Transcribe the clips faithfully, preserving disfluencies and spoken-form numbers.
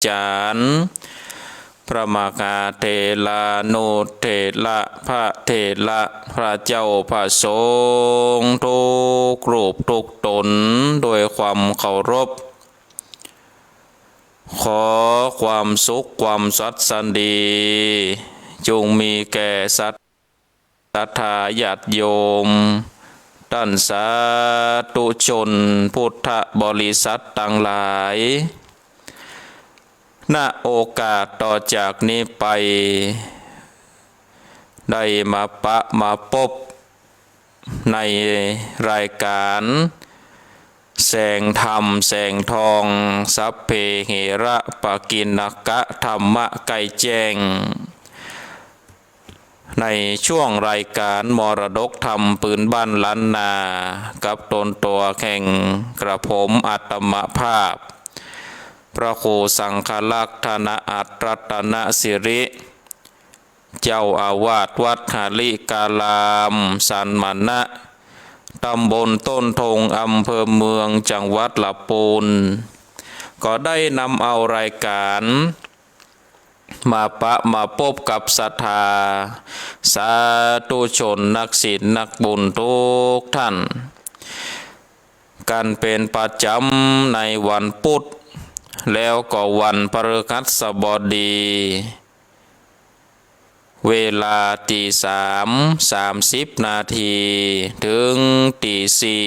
จารย์ พระมหาเถรานุเถระ พระเถระ พระเจ้าพระสงฆ์ทุกรูปทุกต๋น ด้วยความเคารพ ขอความสุขความสวัสดี จงมีแก่ศรัทธาญาติโยม ต้านสาธุชนพุทธบริษัทตังหลาย ณ โอกาสต่อจากนี้ไป ได้มาปะมาปบ ในรายการแสงธรรมแสงทอง สัพเพเหระปะกิณกะ ธรรมะใก้แจ้ง ในช่วงรายการมรดกธรรมปืนบ้านล้านนา กับต๋นตั๋วแห่งกระผมอาตมาภาพ พระครูสังฆรักษ์ ธนอัตรรัตนสิริ เจ้าอาวาสวัดหริการาม สันมณะ ตำบลต้นทง อำเภอเมือง จังหวัดลำปูน ก็ได้นำเอารายการ มาปะมาปบกับศรัทธาสาธุชนนักศีลนักบุญทุกท่าน กั๋นเป๋นประจ๋ำในวันปุธ แล้วก็วันพฤหัสบดี เวลาตีสามสามสิบนาที เถิงตีสี่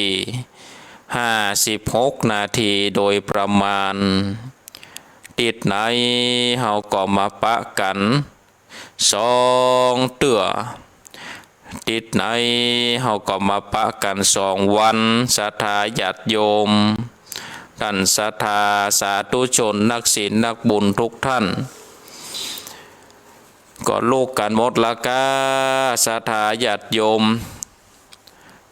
ห้าสิบหกนาทีโดยประมาณ ติ๊ดไหนเฮาก็มาปะกั๋นสองเตื้อ ติ๊ดไหนเฮาก็มาปะกั๋นสองวัน ศรัทธาญาติโยม ต้านศรัทธาสาธุชนนักศีลนักบุญทุกท่าน ก็ลุกกั๋นหมดละก้า ศรัทธาญาติโยม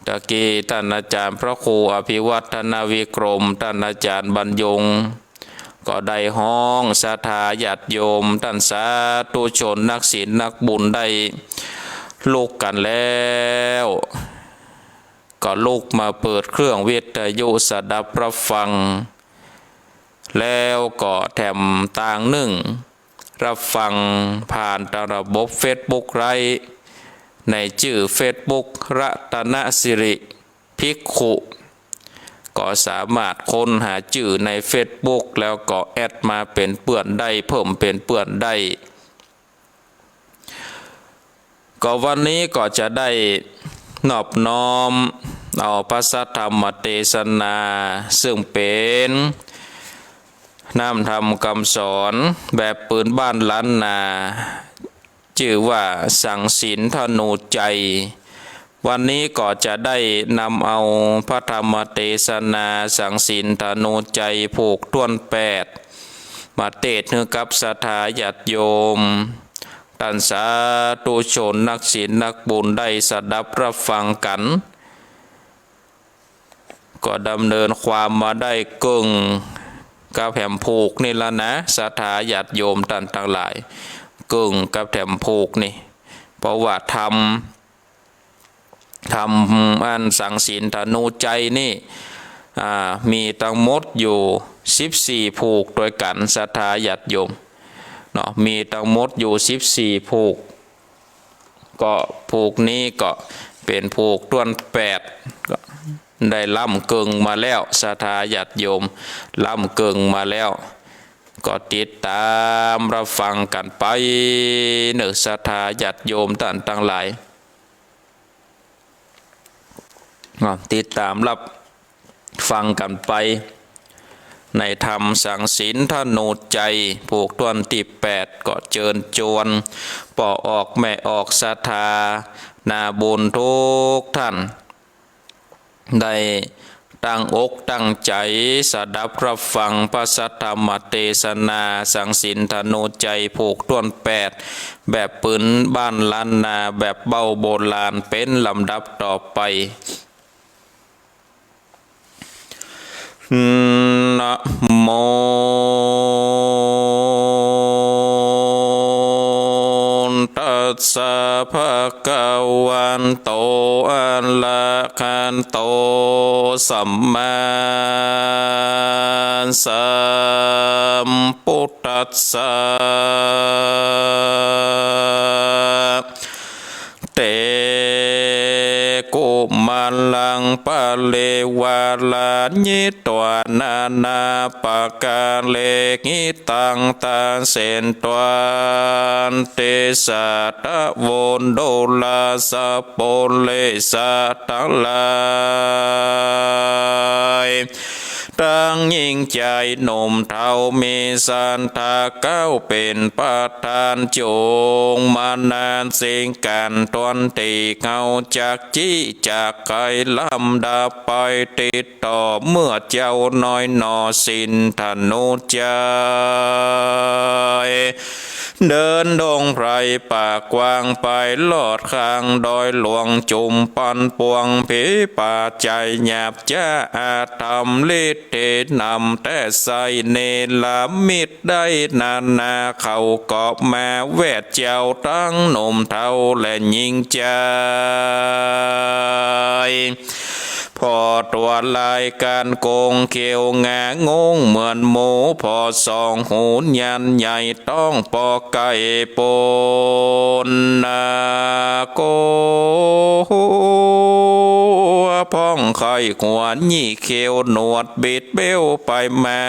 ตะกี้ต้านอาจ๋ารย์พระครูอภิวัฒนวิกรม ต้านอาจ๋ารย์บรรยง ก็ได้ฮ้องศรัทธาญาติโยม ต้านสาธุชนนักศีลนักบุญได้ลุกกั๋นแล้ว ก็ลุกมาเปิดเครื่องวิทยุสดับรับฟัง แล้วก็แถมตางนึ่ง รับฟังผ่านตางระบบเฟซบุ๊กไลฟ์ ในจื้อเฟซบุ๊ก รัตนสิริภิกขุ ก็สามารถค้นหาจื้อในเฟซบุ๊ก แล้วก็แอดมาเป๋นเปื้อนได้ เพิ่มเป๋นเปื้อนได้ ก็วันนี้ก็จะได้นอบน้อมเอาพระสัทธรรมเตสนา ซึ่งเป๋นน้ำธรรมกำสอนแบบปืนบ้านล้านนา จื้อว่าสังศีลธนูใจ วันนี้ก็จะได้นำเอาพระธรรมเตสนาสังศีลธนูใจผูกถ้วนแปด มาเตสน์หื้อกับศรัทธาญาติโยม ต้านสาธุชนนักศีลนักบุญได้สดับรับฟังกั๋น ก็ดำเนินความมาได้เกิ่งกับแถมผูกนี่ละนะ ศรัทธาญาติโยมต้านตังหลาย เกิ่งกับแถมผูกนี่ เพราะว่าธรรม ธรรมอันสังศีลธนูใจนี่ อ่า มีตังหมดอยู่สิบสี่ผูกตวยกั๋น ศรัทธาญาติโยม เนาะ มีตังหมดอยู่สิบสี่ผูก ก็ผูกนี้ก็เป๋นผูกถ้วนแปด ก็ได้ล้ำเกิ่งมาแล้ว ศรัทธาญาติโยม ล้ำเกิ่งมาแล้ว ก็ติดต๋ามรับฟังกั๋นไปเน่อ ศรัทธาญาติโยมต้านตังหลาย อ่ะ ติดต๋ามรับฟังกั๋นไป ในธรรมสังศีลธนูใจ ผูกถ้วนตี้แปด ก็เจิญจวนป้อออกแม่ออกศรัทธานาบุญทุกท่าน ได้ตั้งอกตั้งใจ๋สดับรับฟังพระสัทธรรมเตสนาสังศีลธนูใจผูกถ้วนแปด แบบปืนบ้านล้านนา แบบเบ้าโบราณ เป๋นลำดับต่อไป นะโม ตัสสะ ภะคะวะ โต อะระหะโต สัมมาสัมพุทธัสสะ เต กุมะรัง ปะริวารายิตวา นานาปะกาเรหิตัง ตาเสนตวา ติสสะ ทะโว โดราสะ ปุเรสะ ตังหลาย ตังญิงใจ๋หนุ่มเฒ่า มีศรัทธาเก๊าเป๋นประธาน จุ่งมนสิก๋านต๋นตี้เฮาจักจี้จักไข ลำดับไปติดต่อ เมื่อเจ๊าน้อยหน่อ สินธนุจัย เดินดงไพรป่ากว้าง ไปลอดข้างดอยหลวง จุ่มปันปวง ผีป่าใจ๋หยาบจ๊า อาธรรมฤทธิ์เทนำ แต่ใส่เนรมิตได้นานา เขาก็มาแวดเจ๊า ตังหนุ่มเฒ่าและญิงใจ๋ ผ่อตั๋วลายก๋านโก๋ง เขียวงางงเหมือนหมู ผ่อสองหูยันใหญ่ ต้องปอไก่ปนนาโก พ่องไข้หัวหยี่เขียว หนวดบิดเบ้วไปมา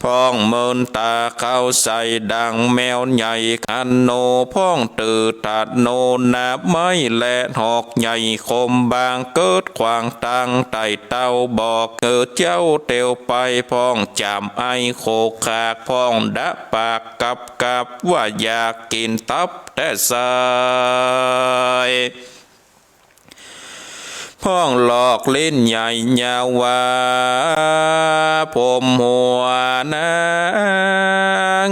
พ่องเมินต๋าเข้าใส่ดังแมวใหญ่ คันโน พ่องตื่อธนู หนามไม้และหอกใหญ่คมบาง เกิดขวางตางไต่เต้า บอกหื้อเจ๊าเตียวไป พ่องจ๋ำไอโขกขาก พ่องดะปากกับกับ ว่าอยากกิ๋นตับแต่ใส พ่องหลอกลิ้นใหญ่ยาวว่า ผมหัวหน้า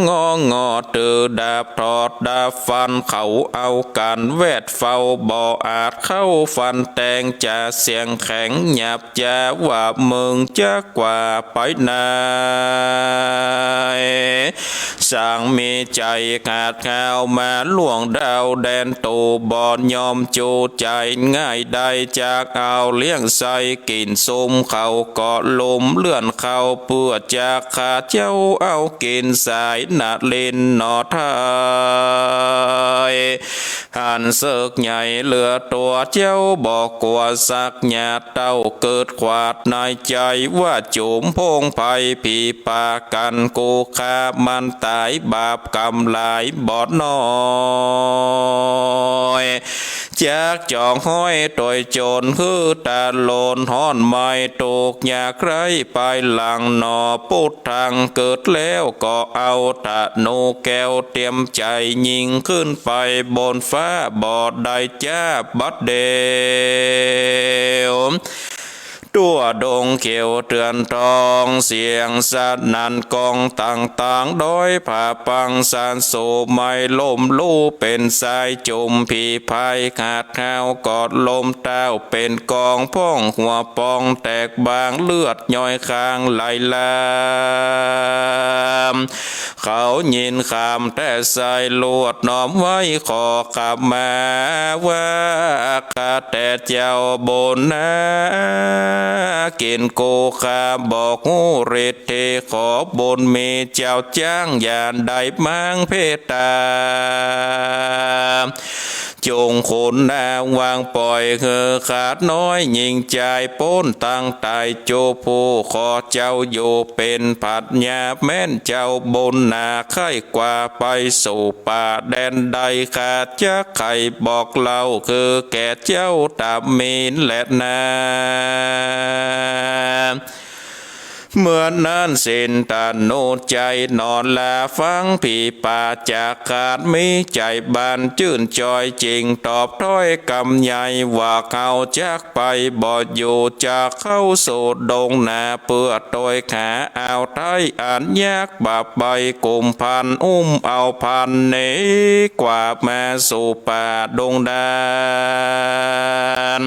งองอ ตื่อดาบถอดดาบฟัน เขาเอากั๋นแวดเฝ้า บ่อาจเข้าฟันแตง จะเสียงแข็งหยาบจ๊า ว่ามึงจักกว่าไปไหน สังมีใจ๋ขาดข้าวมาล่วงดาวแดน ตูบ่ยอมจูใจ๋ง่ายได้ จักเอาเลี้ยงใส่กิ๋นซุม เขาก็ลุมเลื่อนเข้า เปื้อจักข้าเจ้าเอากิ๋น สายนรินทร์หนอไทย หันเสิกใหญ่เหลือตั๋ว เจ้าบ่กั๋วสักหยาด เต้าเกิดขวาดในใจ๋ ว่าจุมพงไพร ผีป่ากั๋น กูฆ่ามันต๋าย บาปกรรมหลายบ่น้อย จักจองห้อยตวยโจร หื้อตาโลนฮ้อนไหม้ ตุ๊กข์ยากไร้ปายหลังหนอ ปุทธัง เกิดแล้วก็เอาธนูแก้ว เตรียมใจ๋ยิงขึ้นไปบนฟ้า บ่ได้จ๊าบัดเดียว ทั่วดงเขียวเถื่อนทอง เสียงสนั่นก้องต่างๆ ดอยผาปังสันสูง ไม่ล้มลู่เป๋นสาย จุมผีพายขาดข้าว กอดล้มเต้าเป๋นกอง พ่องหัวปองแตกบาง เลือดย้อยคางไหลหลาม เขายินคำแต่ใส่ ลวดน้อมไหว้ขอขมา ว่าข้าแต่เจ้าบุญนา กิ๋นกูข้าบอกฮู้ฤทธิ์เดช ขอบุญมีเจ้าจ้าง อย่าได้ม้างเพตตา จุงขุนนางวางป่อย หื้อข้าน้อยญิงใจ๋ป๊นตังต๋าย จุผู้ขอเจ้าอยู่เป๋นภัทยา แม้นเจ้าบุญนา ใค่กว่าไปสู่ป่าแดนใด ข้าจักไขบอกเล่า คือแก่เจ้าต๋ามมีนแลนา เมื่อนั้นสินธนุจัยหนอ ลาฟังผีป่าจักขาด มีใจ๋บานจื้นจอย จึงตอบถ้อยกำใหญ่ ว่าเฮาจักไปบ่อยู่ จักเข้าสู่ดงนา เปื้อตวยหาอ่าวไทย อันยากบากใบ้ กุมภัณฑ์อุ้มเอาภัณฑ์หนี กว่ามาสู่ป่าดงแดน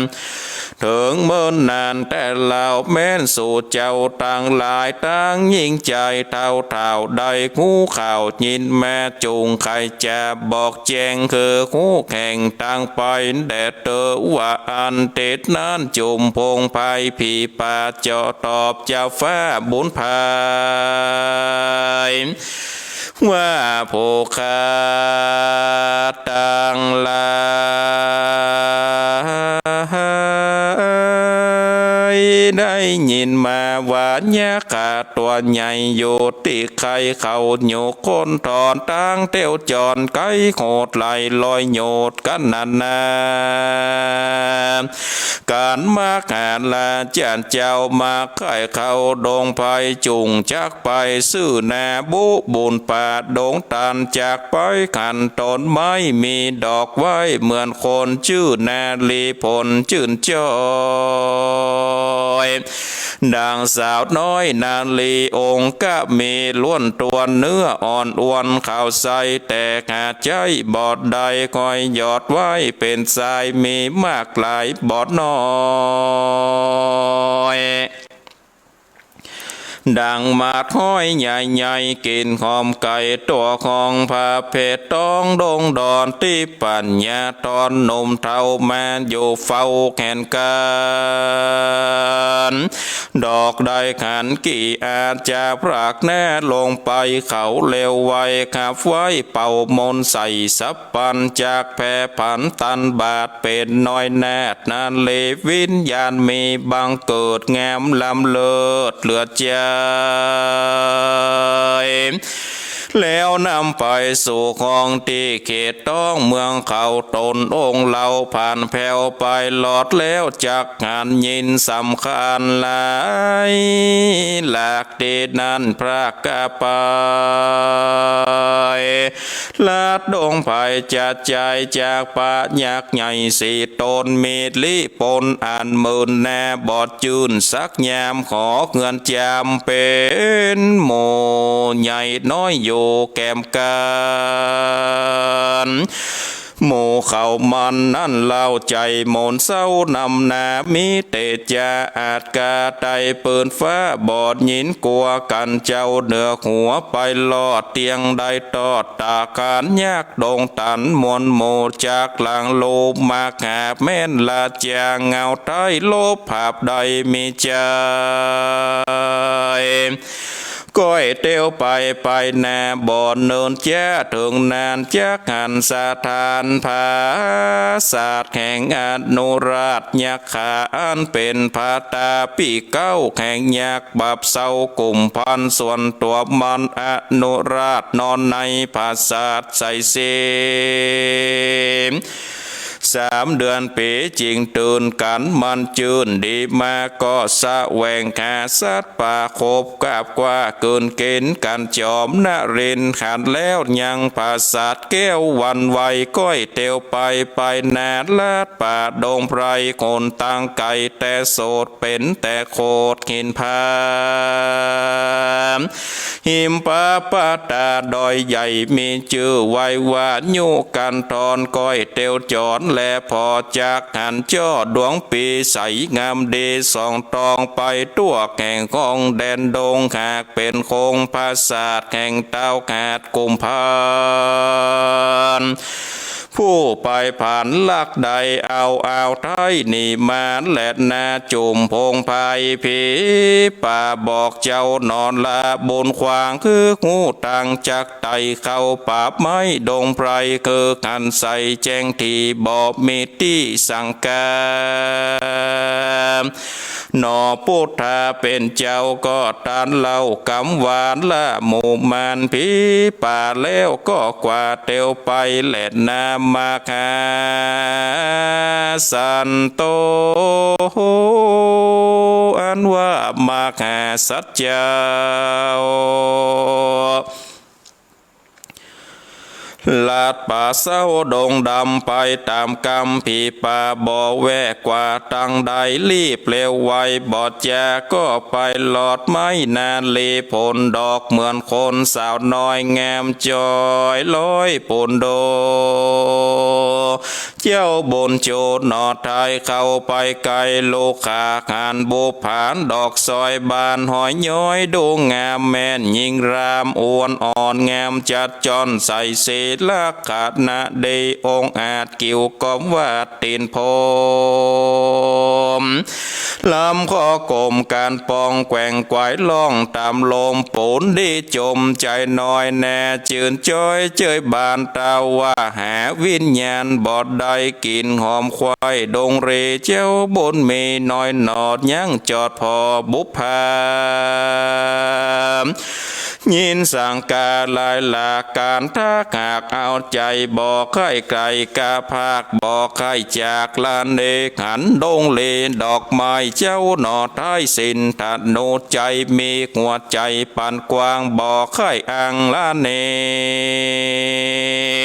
เถิงเมินนานแต๊เล่า แม้นสูเจ้าตังหลาย ตังญิงจายเฒ่าเฒ่า ได้ฮู้ข่าวยินมา จุ่งใค่จะบอกแจ้ง หื้อฮู้แจ้งตังไป แด่เต๊อะว่าอันเต๋นนั้น จุมพงไพร่ผีป่า เจาะตอบเจ้าฟ้าบุญไพร่ ว่าผู้ข้าตังหลาย ได้ยินมาว่ายักษ์ข้าตั๋วใหญ่ อยู่ตี้ใค่เขาอยู่คนถอน ตังเตียวจ๋อนไกลโหดหลายร้อยโยชน์กั๋นนานา ก๋านมักหาราชเจ้า มักใค่เข้าดงไพร่ จุ่งจักไปซื่อนา บุบุญป่าดงตัน จักไปขันต้นไม้ มีดอกไว้เหมือนคน จื้อนารีผลจื้นจ้อย ดังสาวน้อยนารีองค์กะมี ล้วนตั๋วเนื้ออ่อนอวน ขาวใสแต่หาใจ๊บ่ได้ ค่อยหยอดไว้เป๋นสาย มีมากหลายบ่น้อย ดังหมากห้อยใหญ่ๆ กิ่นหอมไก่ ตั๋วของพระเพชร ต้องดงดอนตี้ปัญญา ต๋อนหนุ่มเฒ่ามาอยู่เฝ้าแขนกัน ดอกได้ขันกี่อาจจะพรากแน่ ลงไปเขาเร็วไว ขับไว้เป่ามนต์ใส่สัพพัญ จักแผ่ผันตันบาปเป๋นน้อยนาฏ นารีวิญญาณมีบังเกิด งามล้ำเลิศเหลือใจ๋ แล้วนำไปสู่ห้องตี้เขตต้องเมืองเขา ต๋นองค์เฮาผ่านแผ้วไปรอดแล้ว จักหันยินสำคัญหลาย หลากตี้นั้นพระกะไป ลาดดงไพร่จัดจ่ายจากปะยักษ์ใหญ่สี่ต๋น มีลี้ปนอันหมื่นนา บอดจื้นสักยาม ขอเฮือนจามเป๋นหมู่ใหญ่น้อยอยู่แกมกั๋น หมู่เขามันนั้นเล่าใจ๋หมนเศร้านำนา มีเตจ๊ะอาจกาไตปืนฟ้า บอดยินกั๋วกั๋นเจ้า เหนือหัวไปลอดเตียงได้ตอด ต๋าขานยักษ์ดงตันมวลหมู่ จากหลังลูกมากหาบแม่นราชา เงาไท้ลบผาบได้มีใจ๋ ก้อยเตียวไปไปนาบ่อนเนินแจ๊ะ เถิงนานจักหันสถานผาสาทแห่งอนุราชยักษ์ขา อันเป๋นผาต๋าปี้เก๊าแห่งยักษ์ บับเซากุมภัณฑ์ ส่วนตั๋วมันอนุราชนอนในผาสาทใสเส สามเดือนปี๋จึงตื่นกั๋นมันจื้น ดีมาก็แสวงหาสัตว์ป่าคบกาบกว้า กืนกิ๋นกั๋นจ๋อมนรินทร์ ขันแล้วยังผาสาทแก้วหวั่นไหว ก้อยเตียวไปไปนาลาดป่าดงไพร่ คนตังไก๋แต่โสด เป๋นแต่โขดหินผา หิมปะปะตาดอยใหญ่ มีจื้อไว้ว่ายุกันทร ก้อยเตียวจ๋อนแล ผ่อจักหันจ้อดวงปี๋ ใสงามดีส่องตองไป ตั๋วแห่งห้องแดนดง หากเป๋นคงผาสาทแห่งเต้าหาดกุมภัณฑ์ ผู้ไปผ่านลักได้เอาอ่าวไท้นี่มาแลนา จุมพงไพร่ผีป่าบอกเจ้านอนละบุญขวาง คือฮู้ตังจักไต่เข้าป่าไม้ดงไพร่ คือหันใสแจ้งตี้บ่มีตี้สังกา หนอปุทธาเป๋นเจ้าก็ตรัสเล่ากำหวานละหมู่มารผีป่า แล้วก็กว่าเตียวไปแลนา มหาสันโต อันว่ามหาสัตว์เจ้า ล าดป่าเศร้าดงดำไปต๋ามกำผีป่า บ่แวะกว่าตังใด รีบเร็วไวบ่จ๋า ก็ไปรอดไม้นาลี ผลดอกเหมือนคน สาวน้อยงามจ้อยลอยปูนโด เจ้าบุญโจหนอไทยเข้าไปใก้ ลูกข้าหันบุปผาดอกซอยบาน หอยย้อยดูงามแม่นญิงราม อ้วนอ่อนงามจัดจ้อน ใส่สีลักขณะดี องอาจกิ่วก้อมวาดตี๋นพรหม ลำคอกลมก๋านป่องแกว่งไกวล่องต๋ามลม ปูนดีจมใจ๋น้อยแน่ จื้นจ้อยเจยบาน ตาว่าหาวิญญาณบ่ได้ กลิ่นหอมไคว้ดงเร เจ้าบุญมีน้อยหนอ ยังจอดผ่อบุปผา ยินสังกาหลายหลากก๋าน ถ้าหากเอาใจ๋ บ่ใค่ไก๋กาภาค บ่ใค่จากลาเนก หันดงลีดอกไม้ เจ้าหนอไทยสินธนุจัย มีหัวใจ๋ปันกว้าง บ่ใค่อังลาเน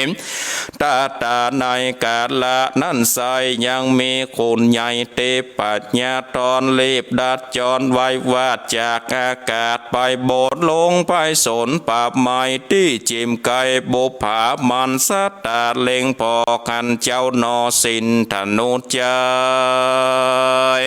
ก ตาตาในกาละนั้นไส้ ยังมีขุนใหญ่เต ปัญญาธรรีบดัดจร ไววาดจากอากาศ ไปโบสถ์ลงไปสนป่าไม้ ตี้จิ่มใก้บุปผามัน สะตาเล็งผ่อหัน เจ้าหนอสินธนุจัย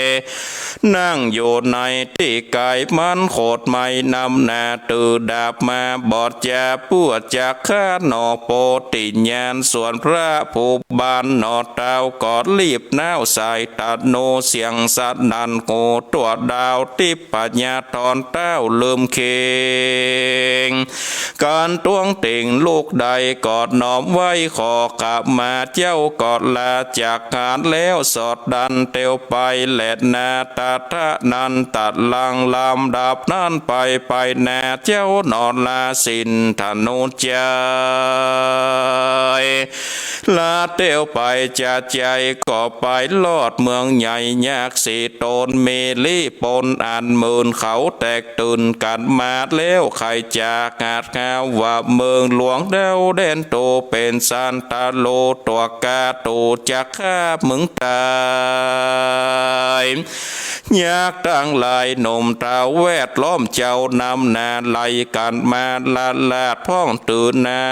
นั่งอยู่ในตี้ใก้มัน โขดไม้นำหน้า ถือดาบมาบ่จ๋า เปื้อจักฆ่าหนอ โปติญาณส่วนพระผู้บานหนอ เต้าก็รีบน้าวสายธนุ เสียงสนั่นหูทั่วดาว ทิพยธรเต้าลืมเข่ง ก๋านตวงเต็งลูกใด ก็น้อมไหว้ขอขมา เจ้าก็ลาจากหานแล้ว สอดดันเตียวไปแลนา ตะทะนั้นตัดลังลำดับนั้นไป ไปนาเจ้าหนอลาสินธนุจัย ลาเตียวไปจะใจ๋ ก็ไปลอดเมืองใหญ่ยักษ์สีตน มีลี้ปนอันหมื่น เขาแตกตื่นกั๋นมาแล้ว ใค่จะหาดหาว่าเมืองหลวงเดาแดนโต เป๋นสันตะโล ตั๋วกาตั๋วจักฆ่ามึงต๋าย ยักษ์ตังหลายหนุ่มเต้าแวดล้อมเจ้า นำหน้าไล่กั๋นมาละลาด พ่องถือนา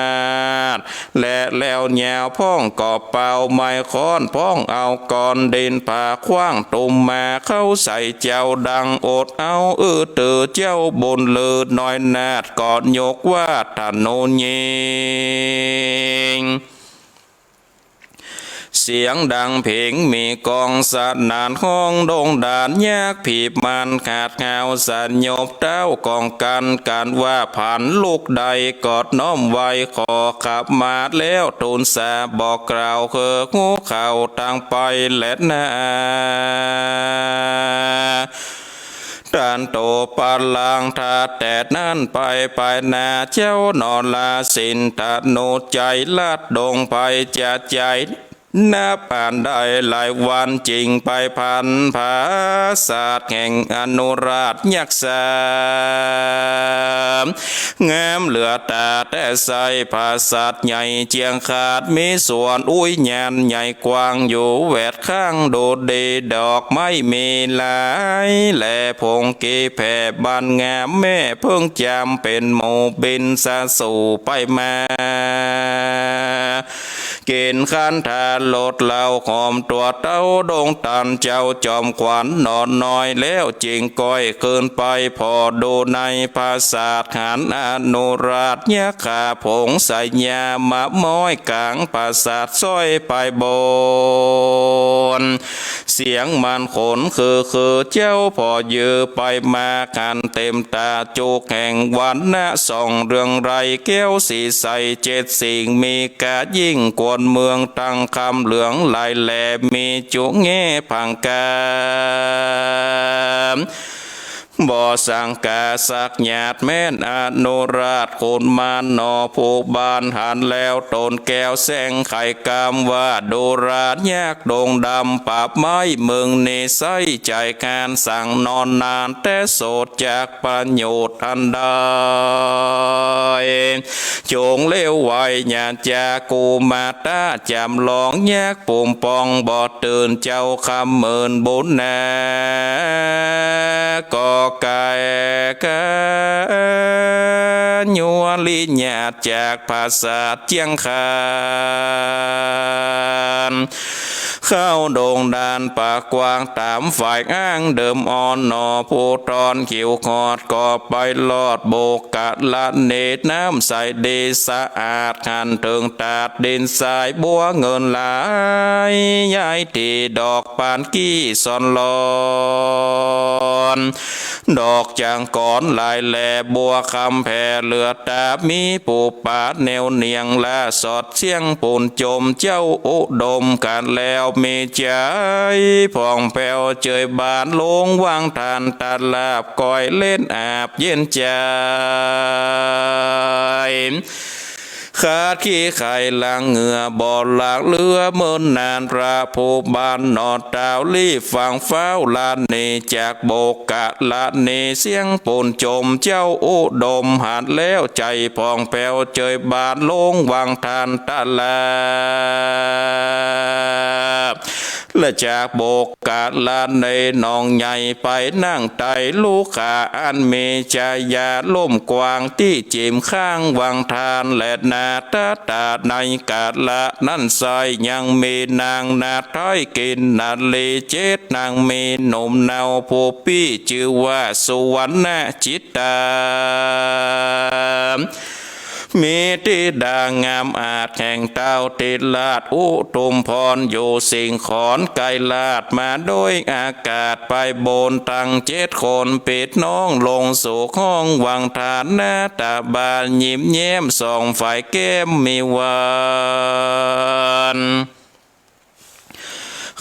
ด และแหลวยาว พ่องก็เป่าไม้ค้อน พ่องเอาก้อนดินผ่าขว้าง ตุ้มมาเข้าใส่เจ้า ดังอดเอา อื้อเตื้อเจ้าบุญลือ น้อยนาดก็ยกว่าธนุยิง เสียงดังเพลงมีกลองสนั่น ฮ้องโด่งดาน ยักษ์ผีมันขาดหาว สยบเต้าก้องกั๋น กั๋นว่าผันลูกใด ก็น้อมไหว้ขอขมาแล้ว ทูลสาบอกกล่าว คือฮู้ข่าวตังไปแลนา ตันโตปะลัง ถ้าแต่นั้นไป ไปนาเจ้าหนอลาสินธนุจัย ลัดดงไปจะใจ๋ นับอันได้หลายวัน จึงไปพันผาสาทแห่งอนุราชยักษ์สาม งามเหลือต๋าแต๊ไส้ ผาสาทใหญ่เจียงขาด มีสวนอุยยานใหญ่กว้าง อยู่แวดข้างโดดเด่น ดอกไม้มีหลาย และผงเกแผ่บานงาม แม่เผิ้งจามเป๋นหมู่ บินสะสู่ไปมา เก๋นคันธารสเหล้าหอม ตั๋วเต้าดงตัน เจ้าจอมขวัญหนอน้อย แล้วจึงก้อยคืนไป ผ่อดูในผาสาท หันอนุราชยักษ์ขาผง สยามะม้อยก๋างผาสาท ซ้อยไปบน เสียงมันขนคือคือ เจ้าผ่อยือไปมา หันเต็มต๋าจุกแห่งวรรณะ ส่องเรืองไรแก้วสีใส เจ็ดสิ่งมีกายิ่งควรเมือง ตังคำเหลืองหลายแหล่ มีจุแง่ผังกา บ่สังกาสักหยาดแม่นอนุราชขุนมารหนอ ผู้บ้านหันแล้วต๋นแก้วแสงไขกำว่า ดูรายักษ์ดงดำ ปราบไม้เมืองนี้ ใส้ใจ๋ก๋านสั่งนอนนาน แต่โสตจักประโยชน์อันใด จงเลวไวอย่าจากกุมาตะจำลอง ยักษ์ปุ่มปองบ่ตื่น เจ้าคำเมินบุญนา ก็ไก่กายัวลิญาติจากผาสาทเจียงคาน เข้าดงดานป่ากว้างต๋ามฝ่ายอ้างเดิมอ่อนหนอ ผู้ตอนขิวขอดก็ไปรอด โบกกะละเนตรน้ำใสดีสะอาด หันเถิงตาดดินทรายบัวเงินหลาย ย้ายตี้ดอกปานกี้ซ่อนหลอน ดอกจางกอนหลายแล บัวคำแผ่เหลือต๋า มีปูปาแนวเนียงละสอดเสี้ยงปูนจม เจ้าอุดมกันแล้วมีใจ๋ผ่องแผ้วเจยบาน ลงวังทานตาลาบ ก้อยเล่นอาบเย็นใจ๋ ขาดขี้ไข่ล้างเหงื่อบ่หลากเหลือเมินนาน พระผู้บ้านหนอ ตาวรีบฟังฟ้าวละเน จากโบกกะละเน เสี้ยงปูนจม เจ้าอุดมหันแล้วใจ๋ผ่องแผ้วเจยบาน ลงวังทานตาลาบ และจากโบกกะละเนหนองใหญ่ไปนั่งไต่ ลูกขาอันมีชายาลุ่มกว้าง ตี้จิ่มข้างวังทานแลนา ตะตาในกาละนั้นไส้ยังมีนางนาฏไท้กินนารีเจ็ดนาง มีหนุ่มเนาผู้ปี้จื้อว่าสุวรรณจิตตา มีธิดางามอาจแห่งเต้าติราชอุทุมพร อยู่สิงขรไกรราชมาโดยอากาศ ไปบนตังเจ็ดคนปิดน้องลงสู่ห้องวังทาน นาฏบาลยิ้มแย้มส่องฝ่ายแก้มมีหวาน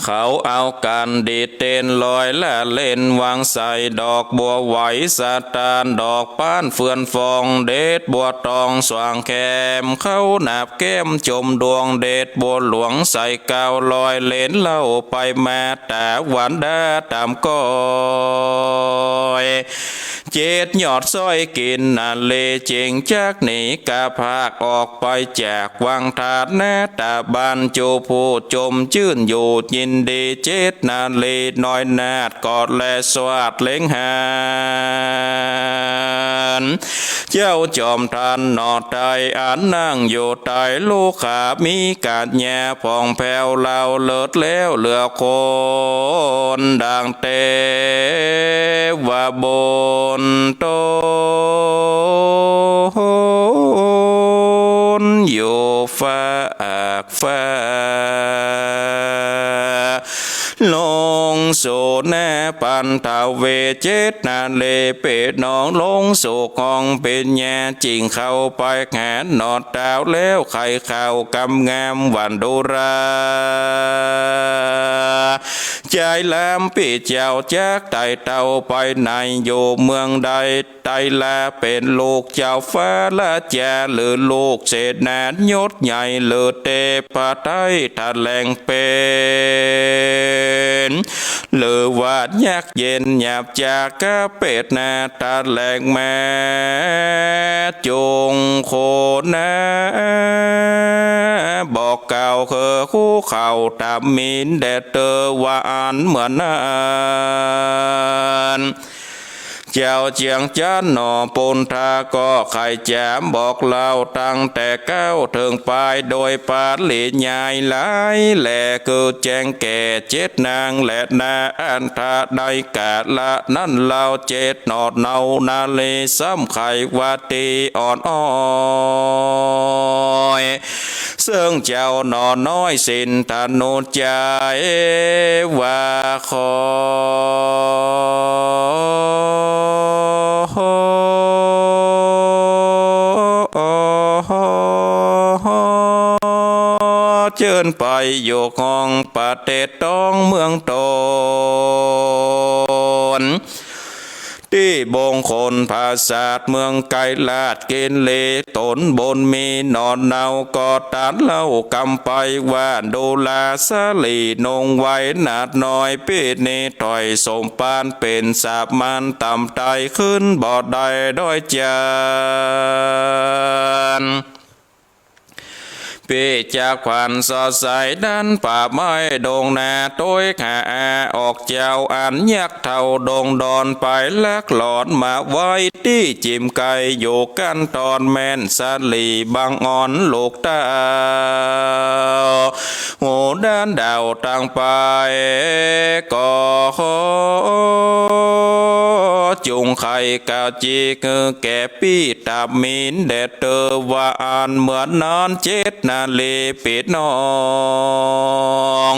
เขาเอากั๋นดีดเต้นลอยละเล่น วางใส่ดอกบัวไหวสะตาน ดอกป้านเฟื่อนฟอง เดชบัวตองสว่างแคม เขานับแก้มจมดวง เดชบัวหลวงใสก้าวลอย เล่นเล่าไปมาต๋าหวันดาต๋ามก้อย เจ็ดยอดสร้อยกินนารี เจ๋งจักหนีกาพากออกไปจากวังทาน นาฏบาลจูผู้จมจื้นอยู่ยินดี เจ็ดนารีน้อยนาฏกอดและสวัสดเล็งหัน เจ้าจอมทันหนอไตอันนั่งอยู่ไต ลูกขามีกัญญาผ่องแผ้ว เลาเลิศแล้วเหลือคน ดังเตวบุญตนอยู่ฟากฟ้า ลงสู่หน้าปันทเว เจ็ดนารีเปตน้องลงสู่ห้องเป๋นยา จิ่งเข้าไปหาหนอดตาวแล้ว ไขเข้ากำงามหวันดูรา จายลามปี้เจ้าจักไต่เต้าไปไหน อยู่เมืองใด ไตรลาเป๋นลูกเจ้าฟ้าราชา หรือลูกเสนายศใหญ่ หรือเตพไตรแถลงเป๋น หรือว่ายักษ์เย็นหยาบจากกะเปตนาแถลงมา จุ่งโคนา บอกกล่าวคือคู่เขาต๋ามมีนแด่เตอว่าอันเหมือนนั้น เจ้าเจียงจันทน์หนอปุณธาก็ใค่จ๋ามบอกเล่าตั้งแต่เก๊าเถิงปาย โดยปริยายหลายแล คือแจ้งแก่เจ็ดนางแลนา อันทะในกาละนั้นเล่า เจ็ดหนอเนานารีซ้ำใค่ว่าตี้อ่อนอ้อย เซิ่งเจ้าหนอน้อยสินธนุจายว่าขอเจิญไปอยู่ห้องประเทศต้องเมืองตน ตี้บงคลผาสาทเมืองไกรราชกิรี ต๋นบุญมีหนอนเนาก็ตรัสเล่ากำไปว่า ดูราสาลีนงไว้นาดน้อย ปี้นี้ถ้อยสมปานเป๋นสามัญ ต่ำตายขึ้นบ่ได้ด้อยจัน ปี้จักผันสอดใสดันป่าไม้ดงนา ตวยหาอาออกเจ้า อันยักษ์เฒ่าดงดอนไปลักหลอนมาไว้ตี้จิมไกล อยู่กั้นตอนแม่นสาลีบังอ่อนลูกเต้า หูด้านดาวตังไป ก็จุงใค่กาจีคือแก่ปี้ ตาบมีนแด่เตอว่าอั้น เมื่อนั้นเจ็ดนารีปิดน้อง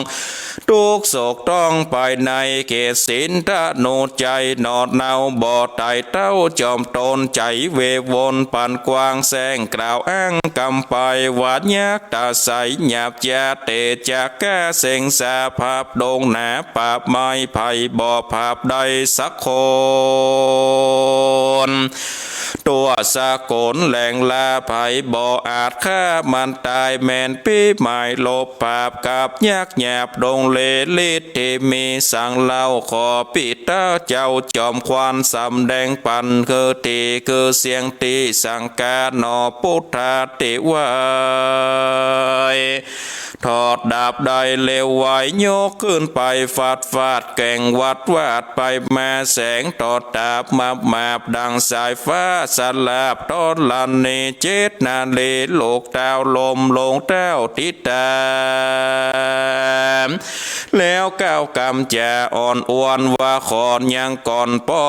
ตุ๊กข์โศกต้องไปในเขตสินทะนุจัย หนอนเนาบ่ไต่เต้าจอมตน ใจ๋เววนปันกว้าง แสงกล่าวอ้างกำไปว่า ยักษ์ตาใสหยาบจา เตจักกาเสงสา ผาบดงหนาป่าไม้ ใผบ่ผาบได้สักคน ตั๋วสะกลแหล่งลา ใผบ่อาจฆ่ามันต๋าย แม่นปี้หมายลบผาบกับยักษ์หยาบดงเล ฤทธิ์ตี้มีสังเล่า ขอปี้เต๊าเจ้าจอมขวัญ สำแดงปันคือตี้คือเสี้ยงตี้สังกา หนอปุทธาติไหว้ ถอดดาบได้เร็วไว ยกขึ้นไปฟาดฟาด แกว่งวัดวาดไปมา แสงถอดดาบมาบมาบ ดังสายฟ้าสลาบธรณี เจ็ดนารีลูกเต้าล้มลงเต้าติดตาม แล้วกล่าวกำจ๋าอ่อนอวนว่า ขอนยังก่อนปอ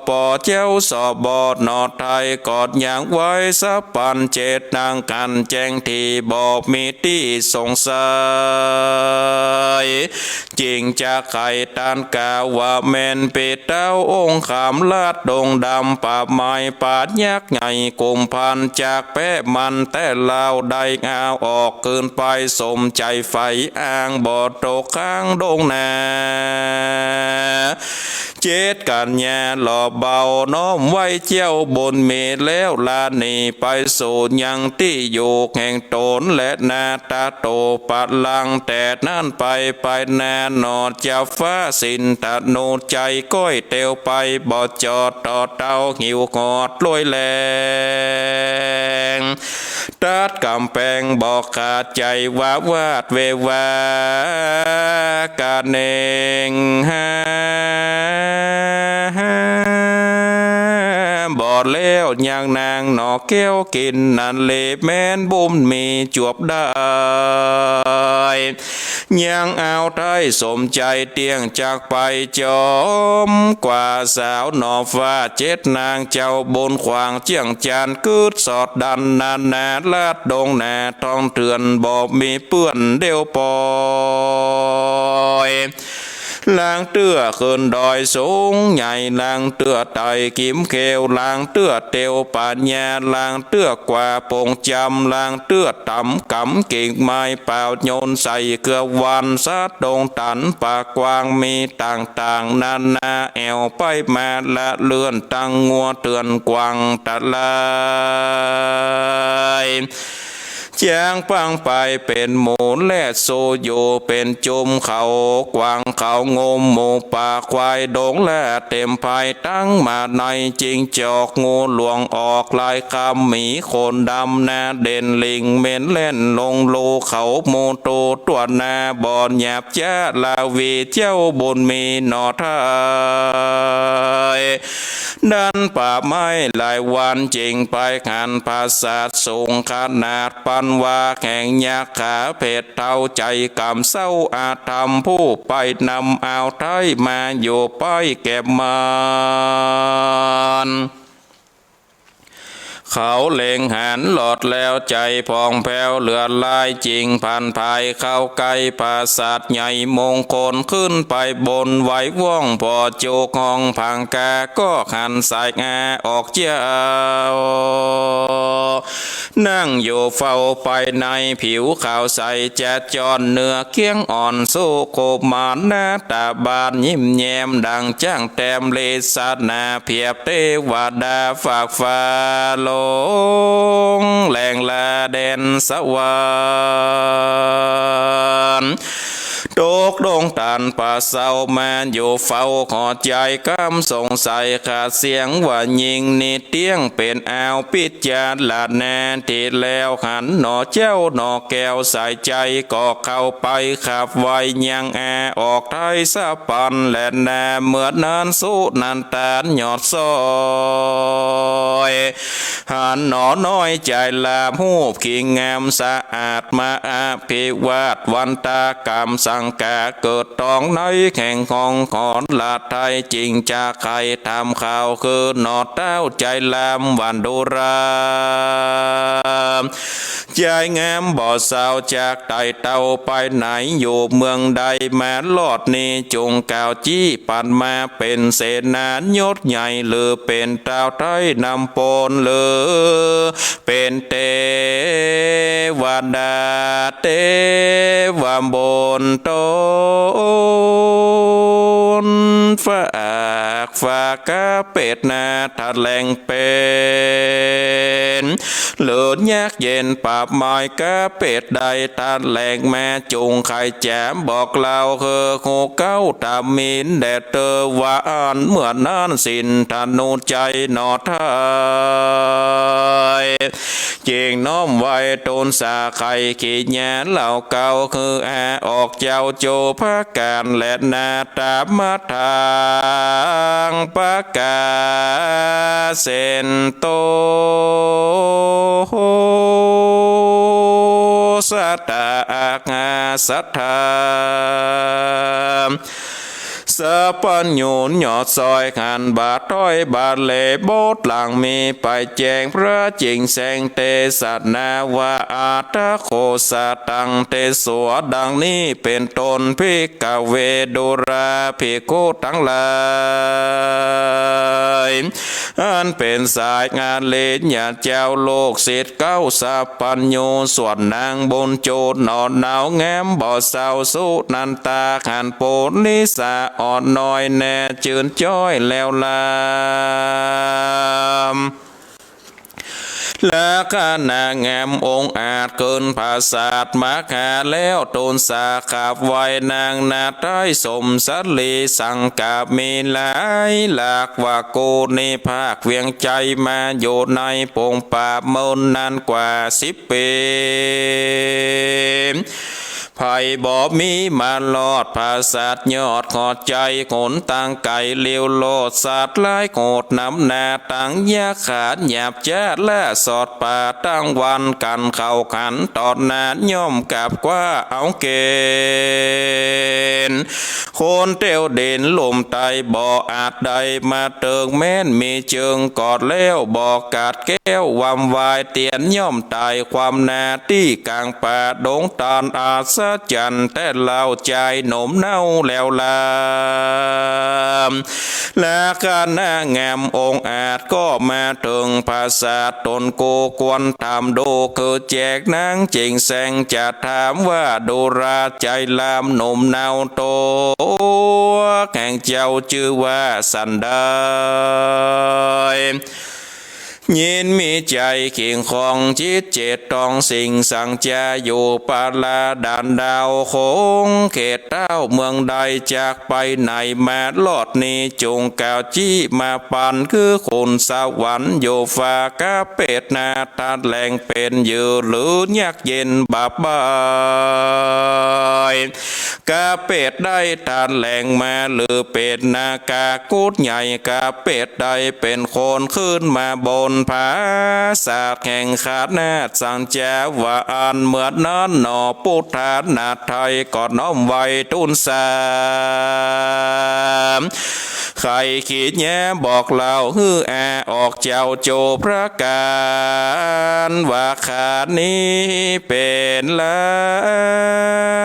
ปอเจ้าสบ หนอไทย กอดยังไว้สะปัน เจ็ดนางกั๋นแจ้งตี้บ่มีตี้สงสัย จึงจักใค่ตานกาว่า แม่นปี้เต๊าองค์ขามราชดงดำ ป่าไม้ปราชญ์ยักษ์ใหญ่กุมภัณฑ์ จักแป๊มันแต่ลาว ได้เอาออกคืนไป สมใจ๋ใฝ่อ้าง บ่ตกค้างดงนา เจ็ดกัญญาหล่อเบา น้อมไหว้เจ้าบุญมี แล้วลาหนีไปสู่ยังตี้อยู่แห่งต๋น และนาตาโตปะลังก์ แต่นั้นไป ไปนาหนอดจะฟ้าสินทะนุจัย ก้อยเตียวไปบ่จอด ต่อเต้าหิวหอดรวยแลง ตัดกำแปงบ่ขาดใจ๋ วาวาดเววา กะเน่งหา บ่แล้วยังนางหนอแก้วกิ๋นนันเล แม่นบุญมีจวบได้ ยังเอาไท้สมใจ๋เตี้ยงจักไปจอม กว่าสาวหนอฟ้าเจ็ดนาง เจ้าบุญขวางเจียงจันทน์ กึ๊ดสอดดันนานาราชดงนา ท้องเถื่อนบ่มีเปื้อนเดียวปอย ลางเตื้อขึ้นดอยสูงใหญ่ ลางเตื้อไต่กิ๋มเขว ลางเตื้อเตียวปัญญา ลางเตื้อกว่าปงจำ ลางเตื้อต๋ำกำกิ่งไม้ เป่าโยนใส่เกือวัน สัตว์ดงตันป่ากว้าง มีต่างๆ นานา แอ่วไปมาละเลื่อน ตังงัวเถื่อนกว้างตะลาย จ๊างปังไปเป๋นหมู่ แลดโซโยเป๋นจุม เขากวางเขางม หมูป่าควายดงแลดเต็มภาย ตังหมาในจิงจอก งูหลวงออกลายคำ หมีโขนดำหน้าเด่น ลิงเหม็นแล่นลงรู เขาหมู่โตตั๋วหน้า บ่หยาบจ๊าลาวี เจ้าบุญมีหนอไท้ ดันป่าไม้หลายวัน จิงไปหันผาสาทสูงขนาด ปันว่าแห่งยักขาเผ็ดเต้า ใจ๋กำเศร้าอาธรรม ผู้ไปนำเอาไท้มาอยู่ไปแก็บมัน เขาเล็งหันหลอดแล้ว ใจ๋ผ่องแผ้วเหลือหลาย จิงผันผายเข้าใก้ผาสาทใหญ่มงคล ขึ้นไปบนไหว้ว่องผ่อจุกห้องผังกา ก็หันสายอาออกเจ้า นั่งอยู่เฝ้าไปในผิวขาวใส จะจ้อนเนื้อเกี้ยงอ่อน สุขุมมานาตาบานยิ้มแย้ม ดังจ้างแต้มลิสนา เปรียบเตวดาฟากฟ้าลง แหลงละแดนสวรรค์ ตกลงตันปะเซามาอยู่เฝ้า ขอใจ๋กำสงสัย ขาดเสี้ยงว่าญิงนี้ เตี้ยงเป๋นอาวพิจารณา ตี้แล้วหันหนอเจ้าหนอแก้วสายใจ๋ ก็เข้าไปขับไหว้ยังอา ออกไถ่สะปันแลนา เมื่อนั้นสุนันทาหยอดซ้อย หันหนอน้อยใจ๋ลาม ฮูปขิงงามสะอาด มาอภิวาทวันตากรรมสังฆา เกิดตองในแห่งห้องหอละไถ่ จึงจะใค่ถามข่าว คือหนอเต้าใจ๋ลาม วันดูรา ใจ๋งามบ่เซา จากไต่เต้าไปไหน อยู่เมืองใด มารอดนี้ จุ่งกล่าวจี้ ปันมาเป๋นเสนายศใหญ่ หรือเป๋นเต้าไถ่นำปน หรือเป๋นเตวดาเตวมนตน ฝาก ฝากกาเปตนา แถลงเป๋น หรือยักษ์เย็นปราบมาย กาเปตได้แถลงมา จุ่งใค่แจ๋มบอกเล่า คือฮู้เก๊าตามินแด่เตอ ว่าอั้น เมื่อนั้นสินธนุใจ๋หนอไถ่ จึงน้อมไหว้ตูนสา ใค่ขีญาเล่าเก๊า คืออาออกเจ้าโจพระกั๋นแลนา ตามมาทางประกาศเส้นโต สะตาอักหาสัทธา สะปัญญูหยอดซ้อย หันบ่าถ้อยบ่าเหล่ บทหลังมีไปแจ้ง พระจึงแสดงเตสนาว่า อัตถโขสะตัง เตโส ดังนี้เป๋นต้น ภิกขเว ดูราภิกขุตังหลาย อันเป๋นสายอริยะเจ้า ลูกศิษย์เก๊าสะปัญญู ส่วนนางบุญจู๋หนอหนาวแง้มบ่เซา สุนันทาหันปุริสะอ่อนน้อย แน่จื้นจ้อยแล้วลาม ลักษณะงามองอาจ ขึ้นผาสาทมาหาแล้ว ตูนสาขับไหว้นางนาไถ่สมสรี สังฆามีหลายหลาก ว่ากูนี้ภาคเวียงใจ๋ มาอยู่ในผงป่าเมินนานกว่าสิบปี๋ ไผบ่มีมารอด ผาสาทยอดหอใจ๋ หนตางไก๋เลี้ยวโลด สัตว์ร้ายโหดนำหน้า ตังยักษ์ขาหยาบจ๊าด และสอดป่าตังวัน กั๋นเข้าขันตอนนา ย่อมกราบคว้าเอาเก๋ณฑ์ คนเตี้ยวดินลุ่มไต่ บ่อาจได้มาเติง แม้นมีเจิงกอดแล้ว บ่ขาดแคล้ว วำวายเตียนย่อมต๋าย ความนาตี้ก๋างป่าดงตัน อัศจรรย์แต๊เล่า จายหนมเนาแล้วลาม ลักษณะงามองอาจ ก็มาเถิงผาสาท ตนกูควรถามดู คือแจกนางเจ๋งแสง จะถามว่าดูราใจ๋ลามหนมเนา ตั๋วแห่งเจ้าจื้อว่าสันใด ยินมีใจ๋เคียงคอง จิตเจตต้องสิ่งสังจา อยู่ปาลาด่านดาว คงเขตเต้าเมืองใด จากไปไหน มารอดนี้ จุ่งกล่าวจี้มาปัน คือขุนสวรรค์อยู่ฟ้า กาเปตนา แถลงเป๋น หยือหรือยักษ์เย็นบ่าบาย กาเปตได้แถลงมา หรือเป๋นนาคาครุฑใหญ่ กาเปตได้เป๋นคนขึ้นมาบนผาสาทแห่งคณะสังจา ว่าอั้น เมื่อนั้นหนอ ปุทธานาถไถ่ก็น้อมไหว้ตูนสา ใค่ขีญาบอกเล่า หื้ออาออกเจ้าโจพระกั๋น ว่าข้านี้เป๋นหลา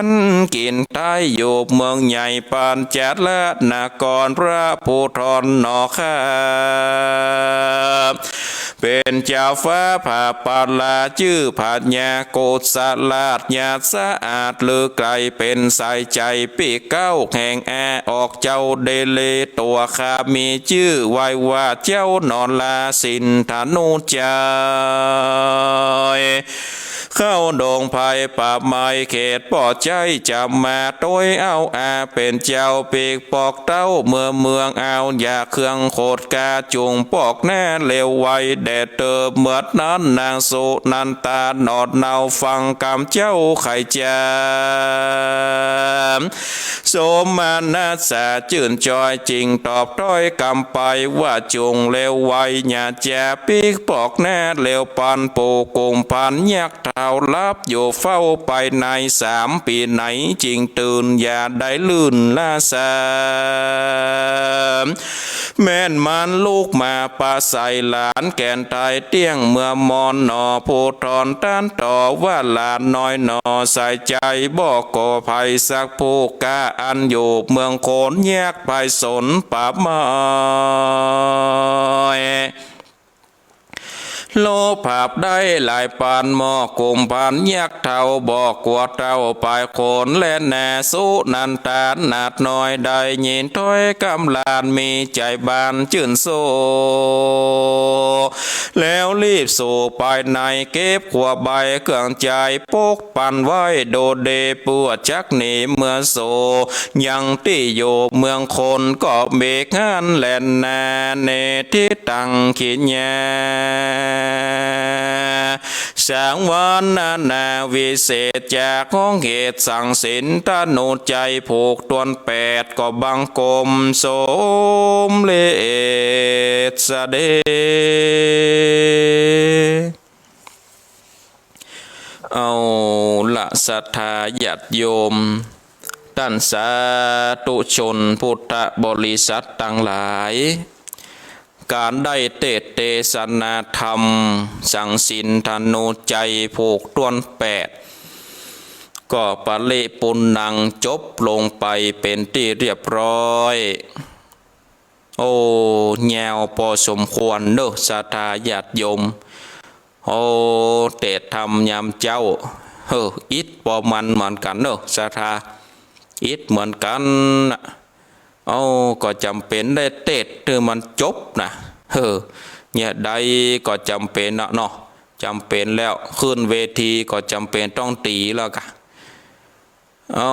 นกิ๋นไถ่ อยู่เมืองใหญ่ปัญจาลนคร พระภูธรหนอข้า เป๋นจาวฟ้าผาปาลาจื้อพญาโกศลราชญาสะอาดลือไก๋ เป๋นสายใจ๋ปิ๊กเก๊าแห่งอาออกเจ้าเดเล ตั๋วข้ามีจื้อไหว้ว่าเจ้านอราสินธนุจัย เข้าดงไพรป่าไม้เขตป้อใจ๊ จะมาตวยเอาอาเป๋นเจ้าปิ๊กปอกเต้า เมื่อเมืองอาวอยากเครื่องโขดกา จุ่งปอกหน้าเร็วไว แด่เติบเมิดนั้นนางสุนันทาหนอดเนาฟังกำเจ้าไขจ๋า สมนัสสาจื้นจอย จึ่งตอบถ้อยกำไปว่า จุ่งเร็วไว อย่าจะปิ๊กปอกหน้าเร็วปัน ปู่กุมภัณฑ์ยักษ์เฒ่าหลับอยู่เฝ้าไปใน สามปี๋ไหนจึ่งตื่น อย่าได้ลื่นละสา แม่นมันลุกมาปะใส่หลานแก่นต๋ายเตี้ยงเมื่อมอนหนอ ผู้ทอนต้านต่อว่าหลานน้อยหนอ ใส่ใจ๋บ่ก่อภัยสักผู้ก้า อันอยู่เมืองโขนยักษ์ไพศาลป่าไม้ โลภาบได้หลายปานหม้อ กุมภัณฑ์ยักษ์เฒ่าบ่กั๋วเต้าปายโขนแลนา สุนันทานาถน้อยได้ยินถ้อยกำหลาน มีใจ๋บานจื้นโศก แล้วรีบสู่ภายใน เก็บขัวใบเครื่องใจ๊ปกปันไว้ โดเดเปื้อจักหนีเมือโส ยังตี้อยู่เมืองโขนก็เบกหันแลนา เนติตังขิญญา สังวรนานาวิเศษ จากห้องเหตุสังสินธนุจัยผูกถ้วนแปด ก็บังคมสมเร็จเสด็จ เอาละศรัทธาญาติโยม ต้านสาธุชนพุทธบริษัทตังหลาย ก๋านได้เตสน์เตสนาธรรมสังสินธนุจัยผูกถ้วนแปด ก็ปริปุณณังจบลงไปเป๋นตี้เรียบร้อย โอ้ ยาวปอสมควรเนาะศรัทธาญาติโยม โอ้ เตสน์ธรรมยามเจ๊า เฮ้อ อิดปอมันเหมือนกั๋นเนาะศรัทธา อิดเหมือนกั๋นนะ เอ้า ก็จ๋ำเป๋นได้เตสน์หื้อมันจบนะ เฮ้อ เนี่ยใดก็จ๋ำเป๋นนะเนาะ จ๋ำเป๋นแล้ว ขึ้นเวทีก็จ๋ำเป๋นต้องตี๋แล้วกะ เอ้า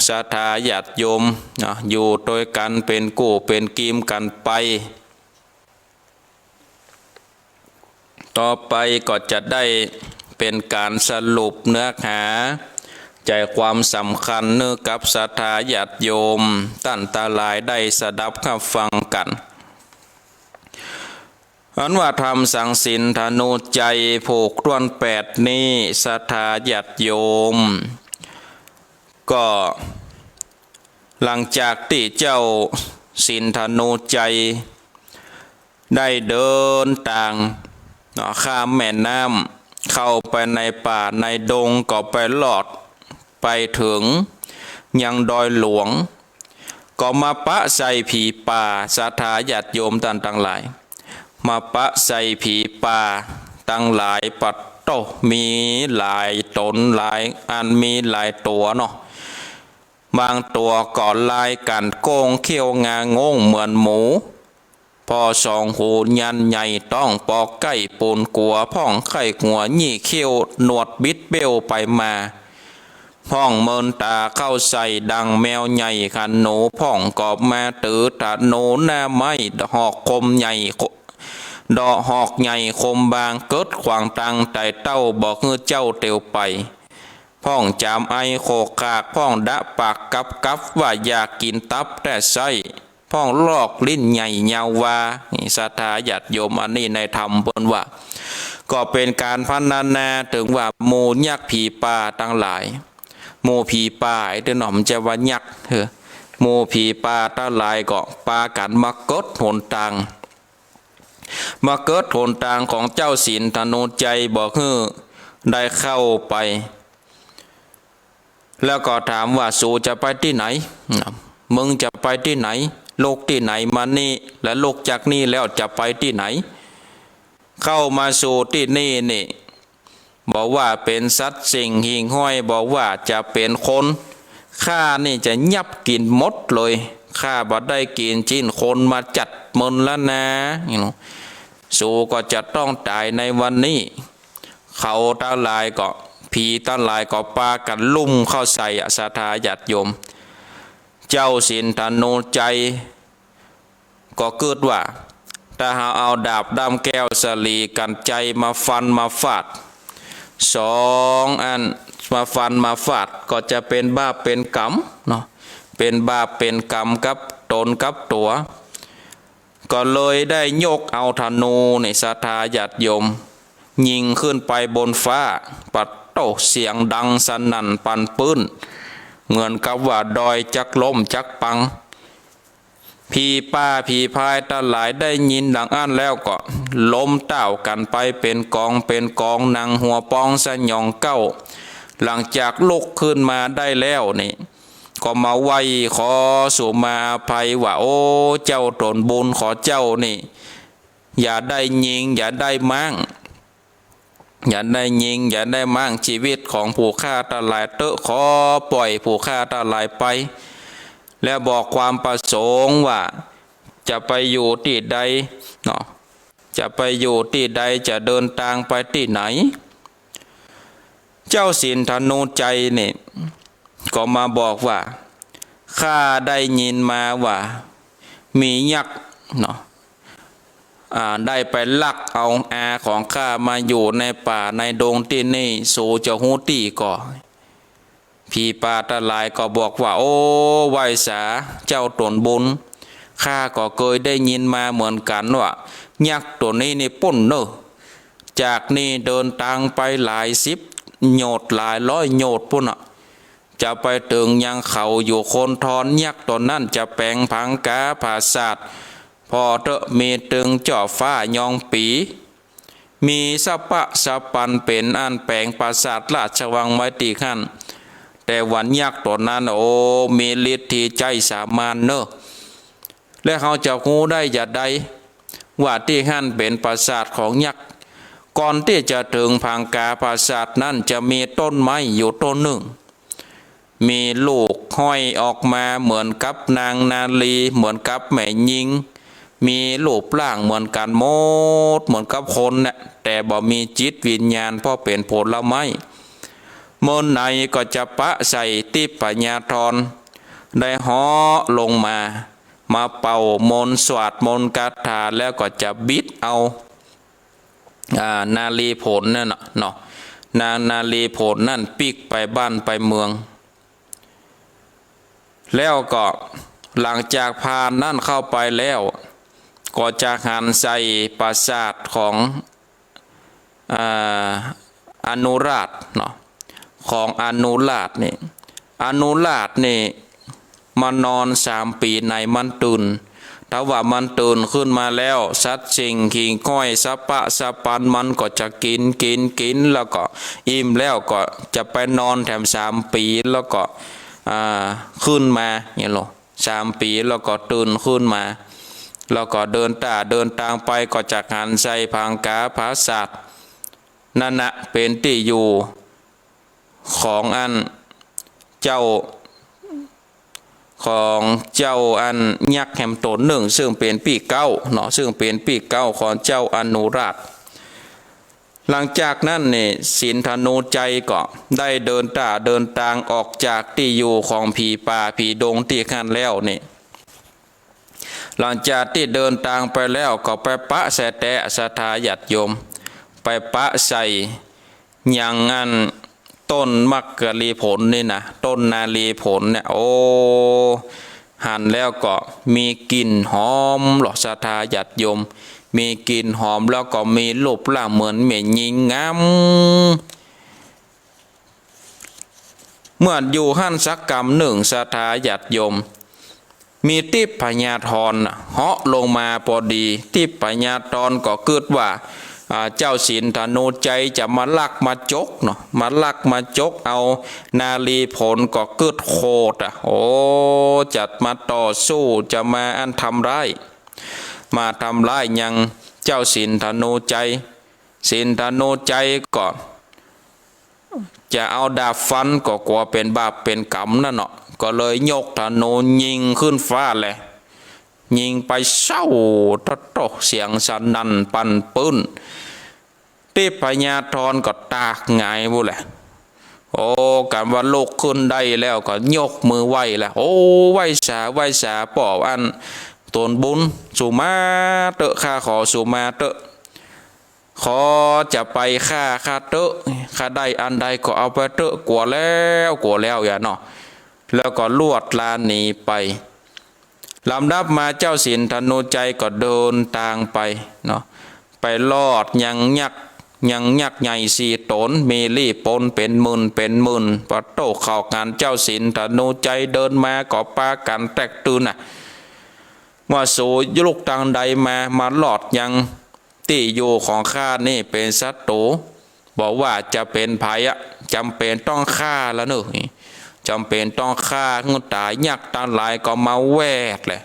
ศรัทธาญาติโยมนะ อยู่ตวยกั๋นเป๋นกู้เป๋นกีมกั๋นไป ต่อไปก็จะได้เป๋นก๋านสรุปเนื้อหา ใจ๋ความสำคัญหื้อกับศรัทธาญาติโยมต้านตังหลายได้สดับฮับฟังกั๋น อันว่าธรรมสังสินธนุจัยผูกถ้วนแปดนี้ ศรัทธาญาติโยม ก็หลังจากตี้เจ้าสินธนุจัย ได้เดินตางเนาะ ข้ามแม่น้ำ เข้าไปในป่าในดง ก็ไปรอด ไปเถิงยังดอยหลวง ก็มาปะใส่ผีป่า ศรัทธาญาติโยมต้านตังหลาย มาปะใส่ผีป่าตังหลาย ปัดโต้ มีหลายต๋นหลายอัน มีหลายตั๋วเนาะ บางตั๋วก็ลายก๋านโก้ง เขี้ยวงางงเหมือนหมู ผ่อสองหูยันใหญ่ ต๊องปอไก่ปูนกั๋ว พ่องไข้หัวหยี่เขี้ยว หนวดบิดเบ้วไปมา พ่องเมินต๋าเข้าใส่ดังแมวใหญ่ขันหนู พ่องก็มาถือธนูหน้าไม้ ดอกหอกคมใหญ่ ดอกหอกใหญ่คมบาง เกิดขวางตางไต่เต้า บ่หื้อเจ้าเตียวไป พ่องจามไอโขกขาก พ่องดะปากกับกับ ว่าอยากกิ๋นตับแต๊ไส้ พ่องลอกลิ้นใหญ่ยาววา นี่ศรัทธาญาติโยม อันนี้ในธรรมเปิ้นว่า ก็เป๋นก๋านพรรณนาเถิงว่าหมู่ยักษ์ผีป่าตังหลาย หมู่ผีป่าไอ้เตี้ยเนาะ บ่ใจ้ว่ายักษ์ เออ หมู่ผีป่าตังหลายก็ปากั๋นมาเกิดหนตาง มาเกิดหนตางของเจ้าสินธนุจัย บ่หื้อได้เข้าไป แล้วก็ถามว่า สูจะไปตี้ไหน มึงจะไปตี้ไหน ลุกตี้ไหนมานี่ และลุกจากนี่แล้วจะไปตี้ไหน เข้ามาสู่ตี้นี่นี่ บ่ว่าเป๋นสัตว์สิ่งหิ่งห้อย บ่ว่าจะเป๋นคน ข้านี่จะยับกิ๋นหมดเลย ข้าบ่ได้กิ๋นจิ๊นคนมาจั๊ดเมินแล้วนา นี่เนาะ สูก็จะต้องต๋ายในวันนี้ เขาตังหลายก็ ผีตังหลายก็ปากั๋นลุ่มเข้าใส่อะ ศรัทธาญาติโยม เจ้าสินธนูชัย ก็กึ๊ดว่า ถ้าเฮาเอาดาบด้ามแก้วสะหลีกัญไชยมาฟันมาฟาด สองอัน มาฟันมาฟาด ก็จะเป๋นบาปเป๋นก๋รรมเนาะ เป๋นบาปเป๋นก๋รรมกับต๋นกับตั๋ว ก็เลยได้ยกเอาธนูนี่ ศรัทธาญาติโยม ยิงขึ้นไปบนฟ้า ปัดโต้ เสียงดังสนั่นปั่นปื้น เหมือนกับว่าดอยจักล้มจักปัง ผีป่าผีพายตังหลายได้ยินดังอั้นแล้วก็ล้มเต๊ากั๋นไปเป๋นก๋องเป๋นก๋อง นั่งหัวป้องสยองเก๊า หลังจากลุกขึ้นมาได้แล้วนี่ ก็มาไหว้ขอสุมาอาภัยว่า โอ้ เจ้าต๋นบุญ ขอเจ้านี่ อย่าได้ยิง อย่าได้ม้าง อย่าได้ยิง อย่าได้ม้างจีวิตของผู้ข้าตังหลายเต๊อะ ขอป่อยผู้ข้าตังหลายไป และบอกความประสงค์ว่าจะไปอยู่ตี้ใดเนาะ จะไปอยู่ตี้ใด จะเดินตางไปตี้ไหน เจ้าสินธนูชัยนี่ ก็มาบอกว่า ข้าได้ยินมาว่า มียักษ์เนาะ อ่า ได้ไปลักเอาอาของข้ามาอยู่ในป่าในดงตี้นี่ สูจะฮู้ตี้ก่อ ผีป่าตังหลายก็บอกว่า โอ้ ไหว้สาเจ้าต๋นบุญ ข้าก็เกยได้ยินมาเหมือนกั๋นว่า ยักษ์ตั๋วนี้นี่ปุ้นเน่อ จากนี่เดินตางไปหลายสิบโยชน์หลายร้อยโยชน์ปุ้นน่ะ จะไปเถิงยังเขาอยู่คนทอน ยักษ์ตั๋วนั้นจะแป๋งผางกาผาสาท ผ่อเต๊อะ มีตึงจ่อฟ้ายองปี๋ มีสะปะสะปันเป๋นอันแป๋งปราสาทราชวังไว้ตี้หั้น แต่ว่ายักษ์ตั๋วนั้น โอ้ มีฤทธิ์ตี้ใจ้สามานเน่อ และเฮาจะฮู้ได้จาใดว่าตี้หั้นเป๋นปราสาทของยักษ์ ก่อนตี้จะเถิงผางกาผาสาทนั้นจะมีต้นไม้อยู่ต้นนึ่ง มีลูกห้อยออกมาเหมือนกับนางนารี เหมือนกับแม่ญิง มีรูปร่างเหมือนกั๋นหมด เหมือนกับคนแหละ แต่บ่มีจิตวิญญาณ เพราะเป๋นผลไม้ เมินไหนก็จะปะใส่ทิพยธร ได้เหาะลงมา มาเป่ามนต์สวดมนต์คาถา แล้วก็จะบิดเอา อ่า นารีผลนั่นน่ะเนาะ นางนารีผลนั่นปิ๊กไปบ้านไปเมือง แล้วก็หลังจากพรานนั่นเข้าไปแล้ว ก็จะหันใส่ปราสาทของ อ่า อนุราชเนาะ ของอนุราชนี่ อนุราชนี่ มานอนสามปี๋ในมันตื่น ถ้าว่ามันตื่นขึ้นมาแล้ว สัตว์สิ่งหิ่งห้อยสะปะสะปันมันก็จะกิ๋น กิ๋น กิ๋น แล้วก็อิ่มแล้วก็จะไปนอนแถมสามปี๋ แล้วก็ อ่า ขึ้นมาเนี่ยเนาะ สามปี๋แล้วก็ตื่นขึ้นมา แล้วก็เดินต้าเดินตางไป ก็จะหันใส่ผางกาผาสาท นั่นน่ะเป๋นตี้อยู่ของอันเจ้า ของเจ้าอันยักษ์แหมต๋นนึ่ง ซึ่งเป๋นปี้เก๊าเนาะ ซึ่งเป๋นปี้เก๊าของเจ้าอนุราช หลังจากนั้นนี่ สินธนูชัยก็ได้เดินต้าเดินตางออกจากตี้อยู่ของผีป่าผีดงตี้หั้นแล้วนี่ หลังจากตี้เดินตางไปแล้วก็ไปปะใส่แต๊ ศรัทธาญาติโยม ไปปะใส่ยังอันต้นมักกะลีผลนี่นะ ต้นนารีผลเนี่ย โอ้ หันแล้วก็มีกลิ่นหอมเนาะ ศรัทธาญาติโยม มีกลิ่นหอมแล้วก็มีรูปร่างเหมือนแม่ญิงงาม เมื่ออยู่หั้นสักกำนึ่ง ศรัทธาญาติโยม มีทิพยธรน่ะเหาะลงมาพอดี ทิพยธรก็กึ๊ดว่า อ่า เจ้าสินธนูชัยจะมาลักมาจกเนาะ มาลักมาจกเอานารีผล ก็กึ๊ดโขดอ่ะ โอ้ จะมาต่อสู้ จะมาอันทำร้าย มาทำร้ายยังเจ้าสินธนูชัย สินธนูชัยก็จะเอาดาบฟันก็กั๋วเป๋นบาปเป๋นก๋รรมนั่นเนาะ ก็เลยยกธนูยิงขึ้นฟ้าแหละ ยิงไปเซ้า โต้ เสียงสนั่นปั่นปื้น ตี้พญาธรก็ตากหงายปู้นแหละ โอ้ กั๋นว่าลุกขึ้นได้แล้วก็ยกมือไหว้แหละ โอ้ ไหว้สา ไหว้สา ป้ออั้น ตนบุญ สูมาเต๊อะ ข้าขอสูมาเต๊อะ ขอจะไป ข้า ข้าเต๊อะ ข้าได้อันใดก็เอาไปเต๊อะ กั๋วแล้ว กั๋วแล้ว อย่าเนาะ แล้วก็ลวดลาหนีไป ลำดับมาเจ้าสินธนูชัยก็เดินตางไปเนาะ ไปลอดยังยักษ์ ยังยักษ์ใหญ่สี่ต๋น มีลี้ปนเป๋นหมื่นเป๋นหมื่น ปะโต้ เขาหันเจ้าสินธนูชัยเดินมาก็ปากั๋นแตกตื่นน่ะ ว่าสูลุกตางใดมา มาลอดยังตี้อยู่ของข้านี่เป๋นศัตรู๋ บ่ว่าจะเป๋นใผอะ จ๋ำเป๋นต้องฆ่าละเนาะ จ๋ำเป๋นต้องฆ่าหื้อต๋าย ยักษ์ตังหลายก็มาแวดแหละ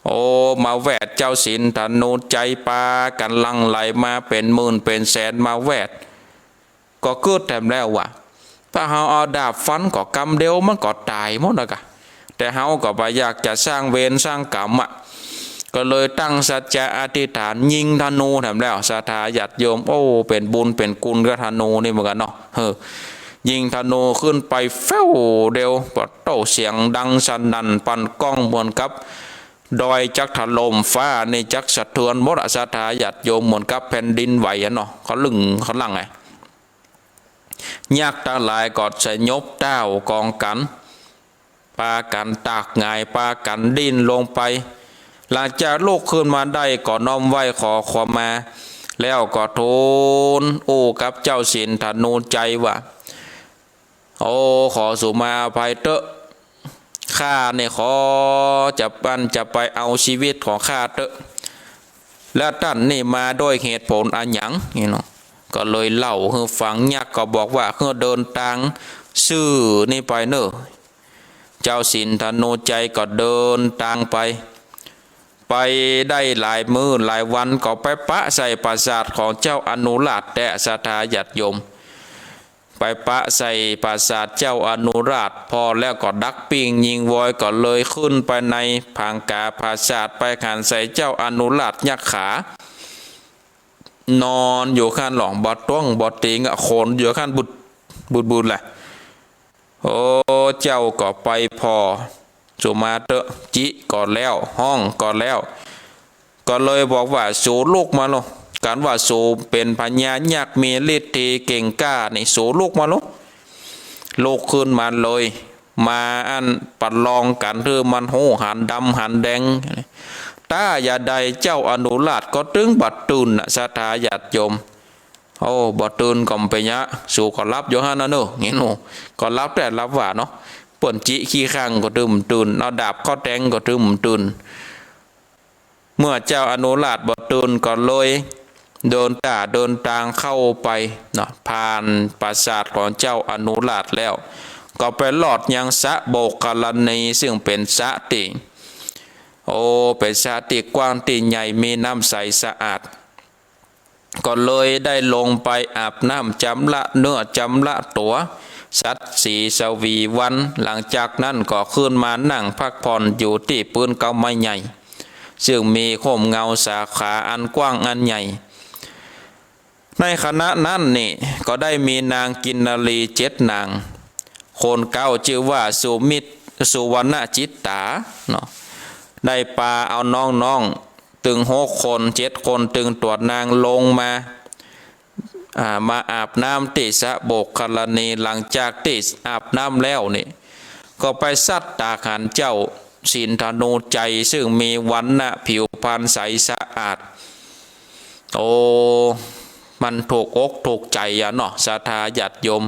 โอ้ มาแวดเจ้าสินธนูชัย ปากั๋นหลั่งไหลมาเป๋นหมื่นเป๋นแสนมาแวด ก็กึ๊ดแถมแล้วว่า ถ้าเฮาเอาดาบฟันก็กำเดียวมันก็ต๋ายหมดนะกะ แต่เฮาก็บ่อยากจะสร้างเวรสร้างก๋รรมอะ ก็เลยตั้งสัจจะอธิษฐานยิงธนูแถมแล้ว ศรัทธาญาติโยม โอ้ เป๋นบุญเป๋นกุณกับธนูนี่เหมือนกั๋นเนาะ เออ ยิงธนูขึ้นไปแฟ้วเดียว ปะโต้ เสียงดังสนั่นปั่นก้องเหมือนกับดอยจักถล่ม ฟ้านี่จักสะเทือนหมดอะ ศรัทธาญาติโยม เหมือนกับแผ่นดินไหวอะเนาะ เขาลึงเขาลั่งไง ยักษ์ตังหลายก็สยบเต้ากองกั๋น ปากั๋นตากหงาย ปากั๋นดิ้นลงไป หลังจากลุกขึ้นมาได้ก็น้อมไหว้ขอขมา แล้วก็ทูลอู้กับเจ้าสินธนูชัยว่า โอ้ ขอสูมาอภัยเต๊อะ ข้านี่ขอจะอั้นจะไปเอาชีวิตของข้าเต๊อะ แล้วต้านนี่มาด้วยเหตุผลอะหยังนี่เนาะ ก็เลยเล่าหื้อฟัง ยักษ์ก็บอกว่าหื้อเดินตางซื่อนี่ไปเน่อ เจ้าสินธนูชัยก็เดินตางไป ไปได้หลายมื้อหลายวันก็ไปปะใส่ปราสาทของเจ้าอนุราชแต๊ ศรัทธาญาติโยม ไปปะใส่ปราสาทเจ้าอนุราช พอแล้วก็ดักปิ้งยิงวอย ก็เลยขึ้นไปในผางกาปราสาท ไปหันใส่เจ้าอนุราชยักขา นอนอยู่หั้นหล่อง บ่ต้วงบ่ติงอะ ขนอยู่หั้นบึด บึด บึดแหละ โอ้ เจ้าก็ไปผ่อ สูมาเต๊อะ จิก็แล้ว ฮ้องก็แล้ว ก็เลยบอกว่า สูลุกมาโลด กั๋นว่าสูเป๋นพญายักษ์มีฤทธิ์เก่งกล้านี่ สูลุกมาโลด ลุกขึ้นมาเลย มาอั้นประลองกั๋น หื้อมันฮู้หันดำหันแดง ถ้าจะใดเจ้าอนุราชก็ตึงบ่ตื่นน่ะ ศรัทธาญาติโยม โอ้ บ่ตื่นก็บ่เป๋นหยัง สูก็หลับอยู่หั้นน่ะเน่อ เห็นโห ก็หลับแต๊หลับว่าเนาะ เปิ้นจิขี้ข้างก็ตึงบ่ตื่น เอาดาบเข้าแตงก็ตึงบ่ตื่น เมื่อเจ้าอนุราชบ่ตื่นก็เลยเดินต้าเดินตางเข้าไปเนาะ ผ่านปราสาทของเจ้าอนุราชแล้ว ก็ไปลอดยังสระโบกคลณี ซึ่งเป๋นสระตี้ โอ้ เป๋นสระตี้กว้างตี้ใหญ่ มีน้ำใสสะอาด ก็เลยได้ลงไปอาบน้ำจำระเนื้อจำระตั๋ว สัตย์ศรีสวีวัน หลังจากนั้นก็ขึ้นมานั่งพักผ่อนอยู่ตี้ปื๊นเก๊าไม้ใหญ่ ซึ่งมีฮ่มเงาสาขาอันกว้างอันใหญ่ ในขณะนั้นนี่ก็ได้มีนางกินนรีเจ็ดนาง คนเก๊าจื้อว่าสุมิตร สุวรรณจิตตาเนาะ ได้ปาเอาน้องๆ ตึงหกคนเจ็ดคน ตึงตั๋วนางลงมา อ่า มาอาบน้ำตี้สระโบกคลณี หลังจากตี้อาบน้ำแล้วนี่ ก็ไปสัดต๋าหันเจ้าสินธนูชัย ซึ่งมีวรรณะผิวพรรณใสสะอาด โอ้ มันถูกอกถูกใจ๋อะเนาะ ศรัทธาญาติโยม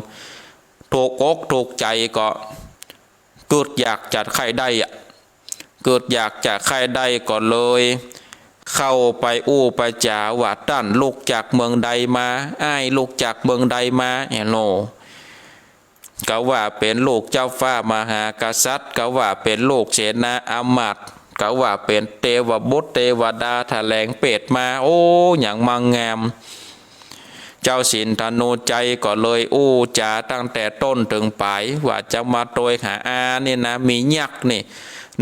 ถูกอกถูกใจ๋ก็กึ๊ดอยากจะใค่ได้อะ กึ๊ดอยากจะใค่ได้ก็เลยเข้าไปอู้ไปจ๋าว่า ต้านลุกจากเมืองใดมา อ้ายลุกจากเมืองใดมา เฮโล ก็ว่าเป๋นลูกเจ้าฟ้ามหากษัตริย์ ก็ว่าเป๋นลูกเสนาอำมาตย์ ก็ว่าเป๋นเตวบุตรเตวดาแถลงเปรตมา โอ้ หยังมางาม เจ้าสินธนูชัยก็เลยอู้จ๋าตั้งแต่ต้นเถิงป๋าย ว่าจะมาตวยหาอานี่นะ มียักษ์นี่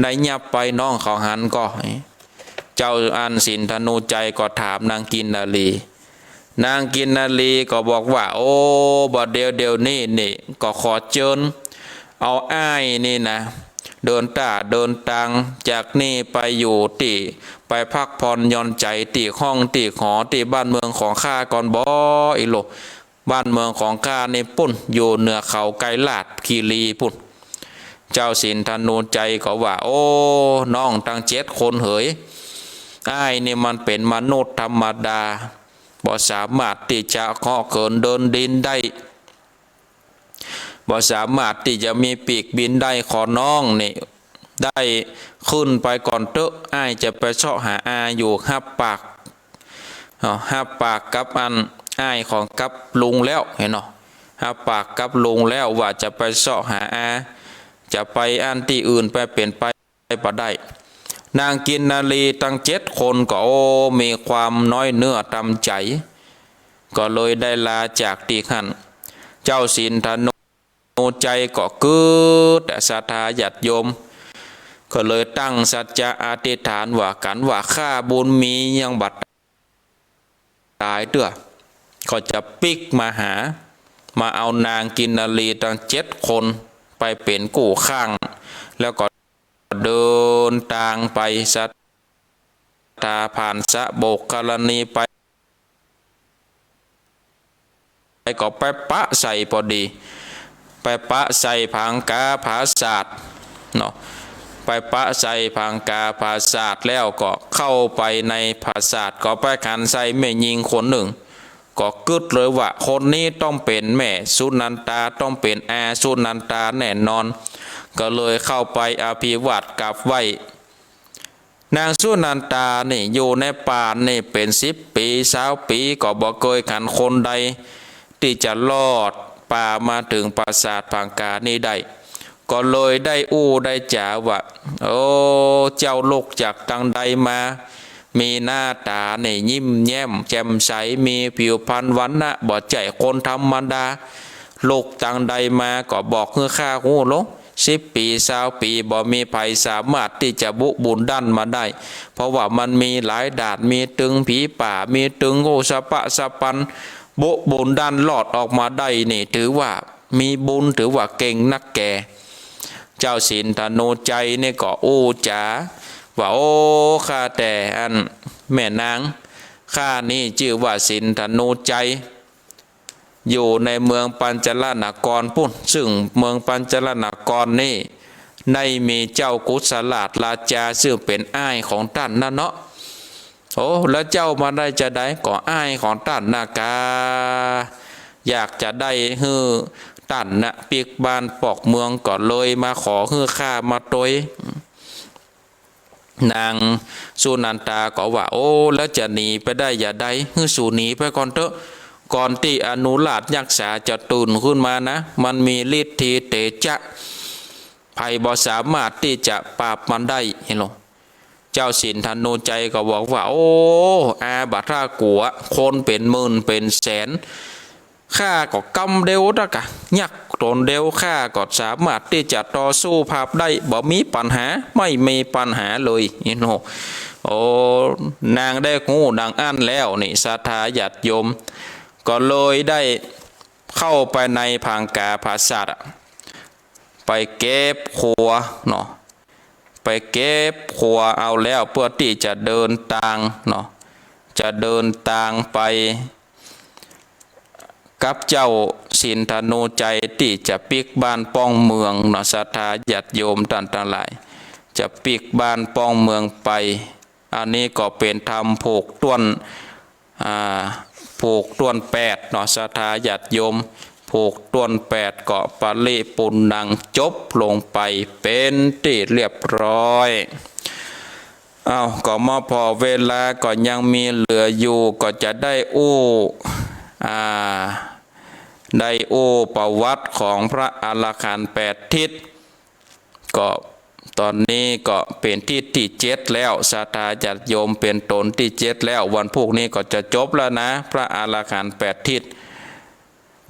ได้ยับไปน้องเขาหันก่อ เจ้าอันสินธนูชัยก็ถามนางกินนารี นางกินนารีก็บอกว่า โอ้ บ่าเดี่ยวเดี่ยวนี้นี่ ก็ขอเจิญเอาอ้ายนี่นะ เดินต้าเดินตางจากนี่ไปอยู่ตี้ ไปพักผ่อนหย่อนใจ๋ตี้ห้องตี้หอตี้บ้านเมืองของข้าก่อนบ่อีโล บ้านเมืองของข้านี่ปุ้น อยู่เหนือเขาไกรลาดคีรีปุ้น เจ้าสินธนูชัยก็ว่า โอ้ น้องตังเจ็ดคนเหย อ้ายนี่มันเป๋นมนุษย์ธรรมดา บ่สามารถตี้จะเหาะเหินเดินดินได้ บ่สามารถตี้จะมีปีกบินได้ ขอน้องนี่ ได้ขึ้นไปก่อนเต๊อะ อ้ายจะไปเซาะหาอาอยู่ ฮับปาก เอา ฮับปากกับอันอ้ายของกับลุงแล้ว หันก่อ ฮับปากกับลุงแล้วว่าจะไปเซาะหาอา จะไปอันตี้อื่นไปเป๋นไปบ่ได้ นางกินนารีตังเจ็ดคนก็ โอ้ มีความน้อยเนื้อต่ำใจ๋ ก็เลยได้ลาจากตี้หั้น เจ้าสินธนูชัยก็กึ๊ดศรัทธาญาติโยม ก็เลยตั้งสัจจะอธิษฐานว่า กั๋นว่าข้าบุญมียังบ่ตายเตื้อ ก็จะปิ๊กมาหา มาเอานางกินนารีตังเจ็ดคนไปเป๋นกู้ข้าง แล้วก็เดินตางไป ศรัทธาผ่านสะโบกกรณีไป ไปก็ไปปะใส่ปอดี ไปปะใส่ผางกาผาสาทเนาะ ไปปะใส่ผางกาผาสาทแล้วก็เข้าไปในผาสาท ก็ไปหันใส่แม่ญิงคนนึ่ง ก็กึ๊ดเลยว่าคนนี้ต้องเป๋นแม่สุนันทา ต้องเป๋นอาสุนันทาแน่นอน ก็เลยเข้าไปอภิวาทกราบไหว้ นางสุนันทานี่อยู่ในป่านี่เป๋นสิบปี๋ซาวปี๋ ก็บ่เกยหันคนใดตี้จะลอดป่ามาเถิงผาสาทผางกานี่ได้ ก็เลยได้อู้ได้จ๋าว่า โอ้ เจ้าลุกจากตังใดมา มีหน้าต๋านี่ยิ้มแย้มแจ่มใส มีผิวพรรณวรรณะบ่ใจ้คนธรรมดา ลุกตังใดมาก็บอกหื้อข้าฮู้ลง สิบปี๋ซาวปี๋บ่มีใผสามารถตี้จะบุบุนดั้นมาได้ เพราะว่ามันมีหลายด่าน มีตึงผีป่า มีตึงโอสะปะสะปัน บุบุนดั้นลอดออกมาได้นี่ ถือว่ามีบุญ ถือว่าเก่งนักแก่ เจ้าสินธนูชัยนี่ก็อู้จ๋าว่า โอ้ ข้าแต่อันแม่นาง ข้านี่จื้อว่าสินธนูชัย อยู่ในเมืองปัญจลนครปุ้น ซึ่งเมืองปัญจลนครนี่ได้มีเจ้ากุสลาชราชา ซึ่งเป๋นอ้ายของต้านนั่นเนาะ โอ้ แล้วเจ้ามาได้จาใด ก็อ้ายของต้านนากา อยากจะได้หื้อต้านนะปิ๊กบ้านปอกเมือง ก็เลยมาขอหื้อข้ามาตวย นางสุนันทาก็ว่า โอ้ แล้วจะหนีไปได้จาใด หื้อสูหนีไปก่อนเต๊อะ ก่อนตี้อนุราชยักษาจะตื่นขึ้นมานะ มันมีฤทธีเตจะ ใผบ่สามารถตี้จะปราบมันได้ หันก่อ เจ้าสินธนูชัยก็บอกว่า โอ้ อาบ่ต้องกั๋ว คนเป๋นหมื่นเป๋นแสน ข้าก็กำเดียวตะกะ ยักษ์ต๋นเดียวข้าก็สามารถตี้จะต่อสู้ปราบได้ บ่มีปัญหา ไม่มีปัญหาเลย หันก่อ โอ้ นางได้ฮู้ดังอั้นแล้วนี่ ศรัทธาญาติโยม ก็เลยได้เข้าไปในผางกาผาสาทอะ ไปเก็บขัวเนาะ ไปเก็บขัวเอาแล้ว เปื้อตี้จะเดินตางเนาะ จะเดินตางไปกับเจ้าสินธนูชัยตี้จะปิ๊กบ้านป้องเมืองเนาะ ศรัทธาญาติโยมต้านตังหลาย จะปิ๊กบ้านป้องเมืองไป อันนี้ก็เป๋นธรรมผูกต้วน อ่า ผูกต้วนแปดเนาะ ศรัทธาญาติโยม ผูกต้วนแปดก็ปริปุณณัง จบลงไปเป๋นตี้เรียบร้อย เอ้า ก็มาผ่อเวลาก็ยังมีเหลืออยู่ ก็จะได้อู้ อ่า ได้อู้ประวัติของพระอรหันต์แปดทิศ ก็ ต๋อนนี้ก็เป๋นทิศตี้เจ็ดแล้ว ศรัทธาญาติโยมเป๋นต๋นตี้เจ็ดแล้ว วันพูกนี้ก็จะจบแล้วนะ พระอรหันต์แปดทิศ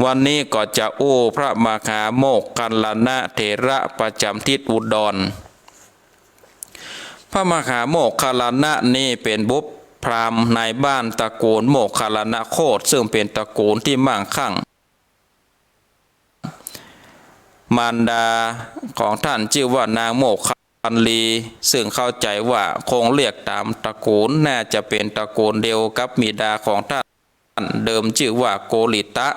วันนี้ก็จะอู้พระมหาโมคคัลลานะเถระประจ๋ำทิศอุดร พระมหาโมคคัลลานะนี้เป๋นบุตรพราหมณ์ในบ้านตระกูลโมคคัลลานะโคตร ซึ่งเป๋นตระกูลตี้มั่งคั่ง มารดาของท่านจื้อว่านางโมคคัลลี ซึ่งเข้าใจ๋ว่าคงเรียกต๋ามตระกูล น่าจะเป๋นตระกูลเดียวกับบิดาของท่านเดิม จื้อว่าโกริตะ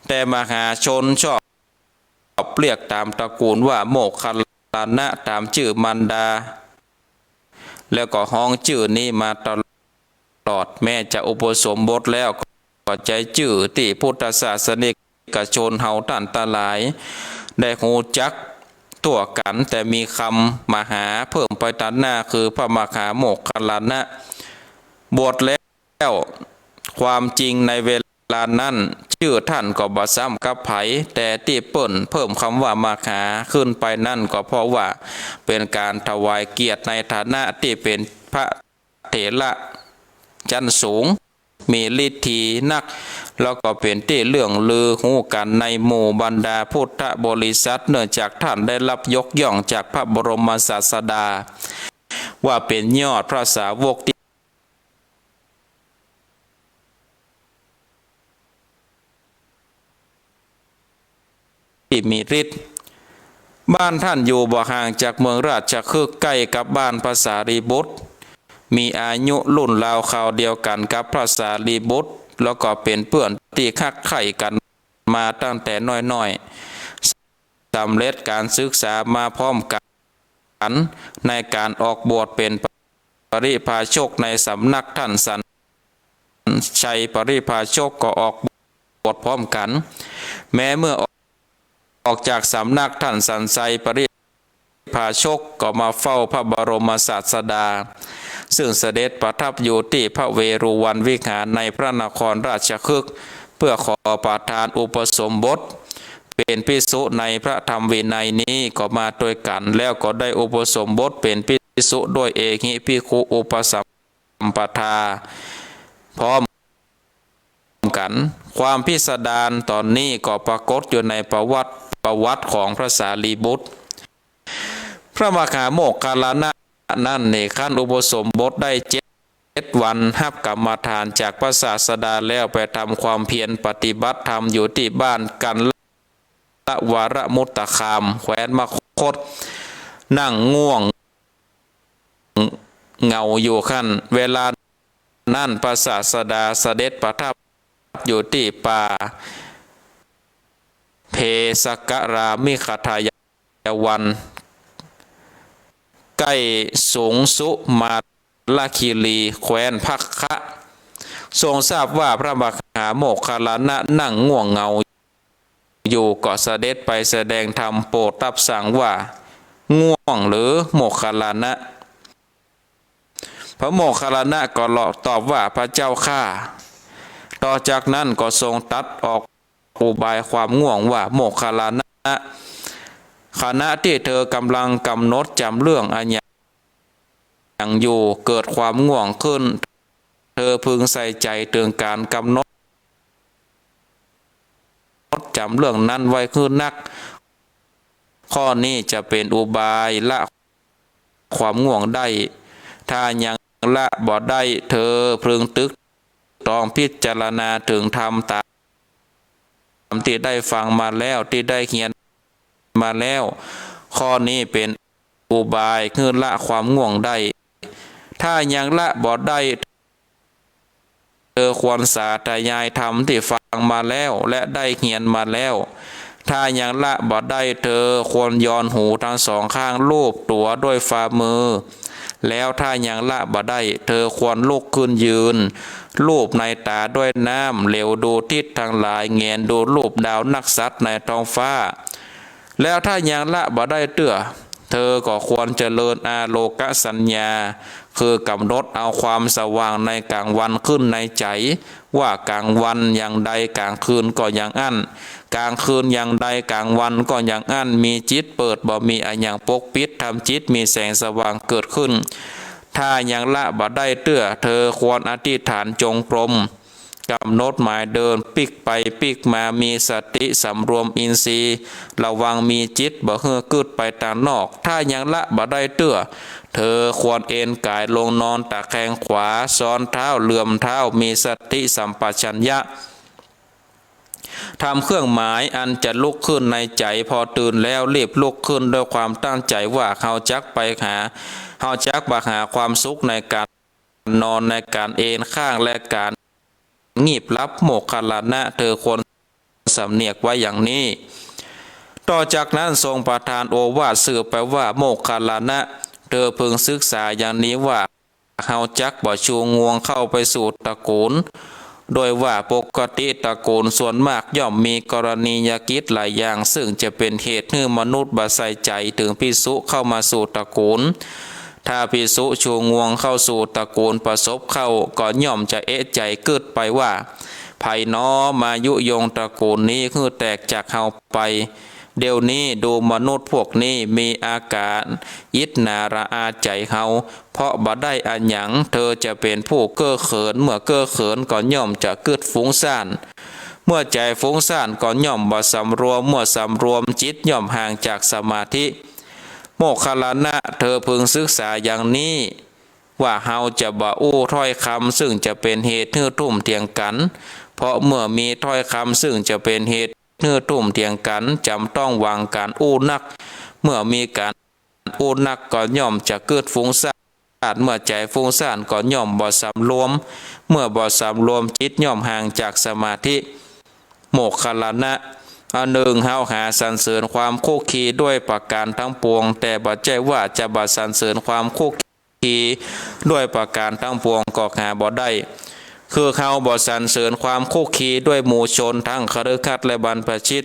แต่มหาชนชอบเรียกต๋ามตระกูลว่าโมคคัลลานะต๋ามจื้อมารดา แล้วก็ฮ้องจื้อนี้มาตลอด แม้จะอุปสมบทแล้วก็ใจ๊จื้อตี้พุทธศาสนิกชนเฮาต้านตังหลายได้ฮู้จักทั่วกั๋น แต่มีกำมหาเพิ่มไปตัดหน้า คือพระมหาโมคคัลลานะ บวชแล้ว ความจริงในเวลานั้นจื้อท่านก็บ่ซ้ำกับใผ แต่ตี้เปิ้นเพิ่มกำว่ามหาขึ้นไปนั้นก็เพราะว่าเป๋นก๋านถวายเกียรติในฐานะตี้เป๋นพระเถระจั้นสูง มีฤทธีนัก แล้วก็เป๋นตี้เลื่องลือฮู้กั๋นในหมู่บรรดาพุทธบริษัท เนื่องจากท่านได้รับยกย่องจากพระบรมศาสดา ว่าเป๋นยอดพระสาวกตี้ ตี้มีฤทธิ์ บ้านท่านอยู่บ่ห่างจากเมืองราชคฤห์ ใก้กับบ้านพระสารีบุตร มีอายุรุ่นราวคราวเดียวกั๋นกับพระสารีบุตร แล้วก็เป๋นเปื้อนตี้ฮักใค่กั๋นมาตั้งแต่น้อยๆ สำเร็จก๋านศึกษามาพร้อมกั๋น ในก๋านออกบวชเป๋นปริพาชกในสำนักท่านสัญชัยปริพาชกก็ออกบวชพร้อมกั๋น แม้เมื่อออกจากสำนักท่านสัญชัยปริพาชกก็มาเฝ้าพระบรมศาสดา ซึ่งเสด็จประทับอยู่ตี้พระเวฬุวันวิหารในพระนครราชคฤห์ เพื่อขอประทานอุปสมบทเป๋นภิกษุในพระธรรมวินัยนี้ก็มาตวยกั๋น แล้วก็ได้อุปสมบทเป๋นภิกษุด้วย เอหิภิกขุอุปสัมปทา พร้อมกั๋น ความพิสดารต๋อนนี้ก็ปรากฏอยู่ในประวัติ ประวัติของพระสารีบุตร พระมหาโมคคัลลานะนั้นเน่ ครั้นอุปสมบทได้เจ็ด เจ็ดวัน ฮับกรรมฐานจากพระศาสดาแล้วไปทำความเพียรปฏิบัติธรรมอยู่ตี้บ้านกัลลวรมุตตคาม แคว้นมคธ นั่งง่วงเหงาอยู่ครั้น เวลานั้นพระศาสดาเสด็จประทับอยู่ตี้ป่าเภสกรามิขทาย วัน ใก้สุงสุมาลคีรี แคว้นพักคะ ทรงทราบว่าพระมหาโมคคัลลานะนั่งง่วงเหงาอยู่ ก็เสด็จไปแสดงธรรมโปรดรับสั่งว่า ง่วงหรือโมคคัลลานะ พระโมคคัลลานะก็ตอบว่า พระเจ้าข้า ต่อจากนั้นก็ทรงตรัสออกอุบายความง่วงว่า โมคคัลลานะ ขณะตี้เธอกำลังกำหนดจ๋ำเรื่องอะหยังอยู่ เกิดความง่วงขึ้น เธอพึงใส่ใจ๋เถิงก๋านกำหนดจ๋ำเรื่องนั้นไว้หื้อนัก ข้อนี้จะเป๋นอุบายละความง่วงได้ ถ้ายังละบ่ได้ เธอพึงตรึกตรองพิจารณาเถิงธรรมต๋าม ต๋ามตี้ได้ฟังมาแล้ว ตี้ได้เฮียนมาแล้ว ข้อนี้เป๋นอุบายหื้อละความง่วงได้ ถ้ายังละบ่ได้ เธอควรสาธยายธรรมตี้ฟังมาแล้ว และได้เฮียนมาแล้ว ถ้ายังละบ่ได้ เธอควรยอนหูตึงสองข้าง ลูบตั๋วด้วยฝ่ามือ แล้วถ้ายังละบ่ได้ เธอควรลุกขึ้นยืน ลูบในต๋าด้วยน้ำ เหลียวดูทิศตังหลาย แหงนดูรูปดาวนักษัตริย์ในท้องฟ้า แล้วถ้ายังละบ่ได้เตื้อ เธอก็ควรเจริญอาโลกสัญญา คือกำหนดเอาความสว่างในกลางวันขึ้นในใจ๋ ว่ากลางวันอย่างใดกลางคืนก็อย่างอั้น กลางคืนอย่างใดกลางวันก็อย่างอั้น มีจิตเปิดบ่มีอะหยังปกปิด ทำจิตมีแสงสว่างเกิดขึ้น ถ้ายังละบ่ได้เตื้อ เธอควรอธิษฐานจงกรม กำหนดหมายเดินปิ๊กไปปิ๊กมา มีสติสำรวมอินทรีย์ ระวังมีจิตบ่หื้อกึ๊ดไปตางนอก ถ้ายังละบ่ได้เตื้อ เธอควรเอนกายลงนอนตะแคงขวา ซ้อนเท้าเหลื่อมเท้า มีสติสัมปชัญญะ ทำเครื่องหมายอันจะลุกขึ้นในใจ๋ พอตื่นแล้วรีบลุกขึ้นด้วยความตั้งใจ๋ว่า เฮาจักไปหา เฮาจักบ่หาความสุขในก๋านนอน ในก๋านเอนข้าง และก๋าน งีบหลับ โมคคัลลานะ เธอควรสำเนียกไว้อย่างนี้ ต่อจากนั้นทรงประทานโอวาทสืบไปว่า โมคคัลลานะ เธอพึงศึกษาอย่างนี้ว่า เฮาจักบ่ชูงวงเข้าไปสู่ตระกูล ด้วยว่าปกติตระกูลส่วนมากย่อมมีกรณียกิจหลายอย่าง ซึ่งจะเป๋นเหตุหื้อมนุษย์บ่ใส่ใจ๋เถิงภิกษุเข้ามาสู่ตระกูล ถ้าภิกษุชูงวงเข้าสู่ตระกูลประสบเข้า ก็ย่อมจะเอะใจ๋กึ๊ดไปว่า ใผหนอมายุยงตระกูลนี้หื้อแตกจากเฮาไป เดี๋ยวนี้ดูมนุษย์พวกนี้มีอาก๋านอิจฉาระอาใจ๋เฮา เพราะบ่ได้อะหยัง เธอจะเป๋นผู้เก้อเขิน เมื่อเก้อเขินก็ย่อมจะกึ๊ดฟุ้งซ่าน เมื่อใจ๋ฟุ้งซ่านก็ย่อมบ่สำรวม เมื่อสำรวมจิตย่อมห่างจากสมาธิ โมคคัลลานะ เธอพึงศึกษาอย่างนี้ ว่าเฮาจะบ่อู้ถ้อยกำซึ่งจะเป๋นเหตุหื้อทุ่มเถียงกั๋น เพราะเมื่อมีถ้อยกำซึ่งจะเป๋นเหตุหื้อทุ่มเถียงกั๋น จ๋ำต้องวางก๋านอู้นัก เมื่อมีก๋านอู้นักก็ย่อมจะกึ๊ดฟุ้งซ่าน เมื่อใจ๋ฟุ้งซ่านก็ย่อมบ่สำรวม เมื่อบ่สำรวมจิตย่อมห่างจากสมาธิ โมคคัลลานะ อันหนึ่ง เฮาหาสรรเสริญความคุกคีด้วยประก๋านทั้งปวง แต่บ่ใจ้ว่าจะบ่สรรเสริญความคุกคีด้วยประก๋านทั้งปวงก็หาบ่ได้ คือเฮาบ่สรรเสริญความคุกคีด้วยหมู่ชนทั้งคฤหัสถ์และบรรพชิต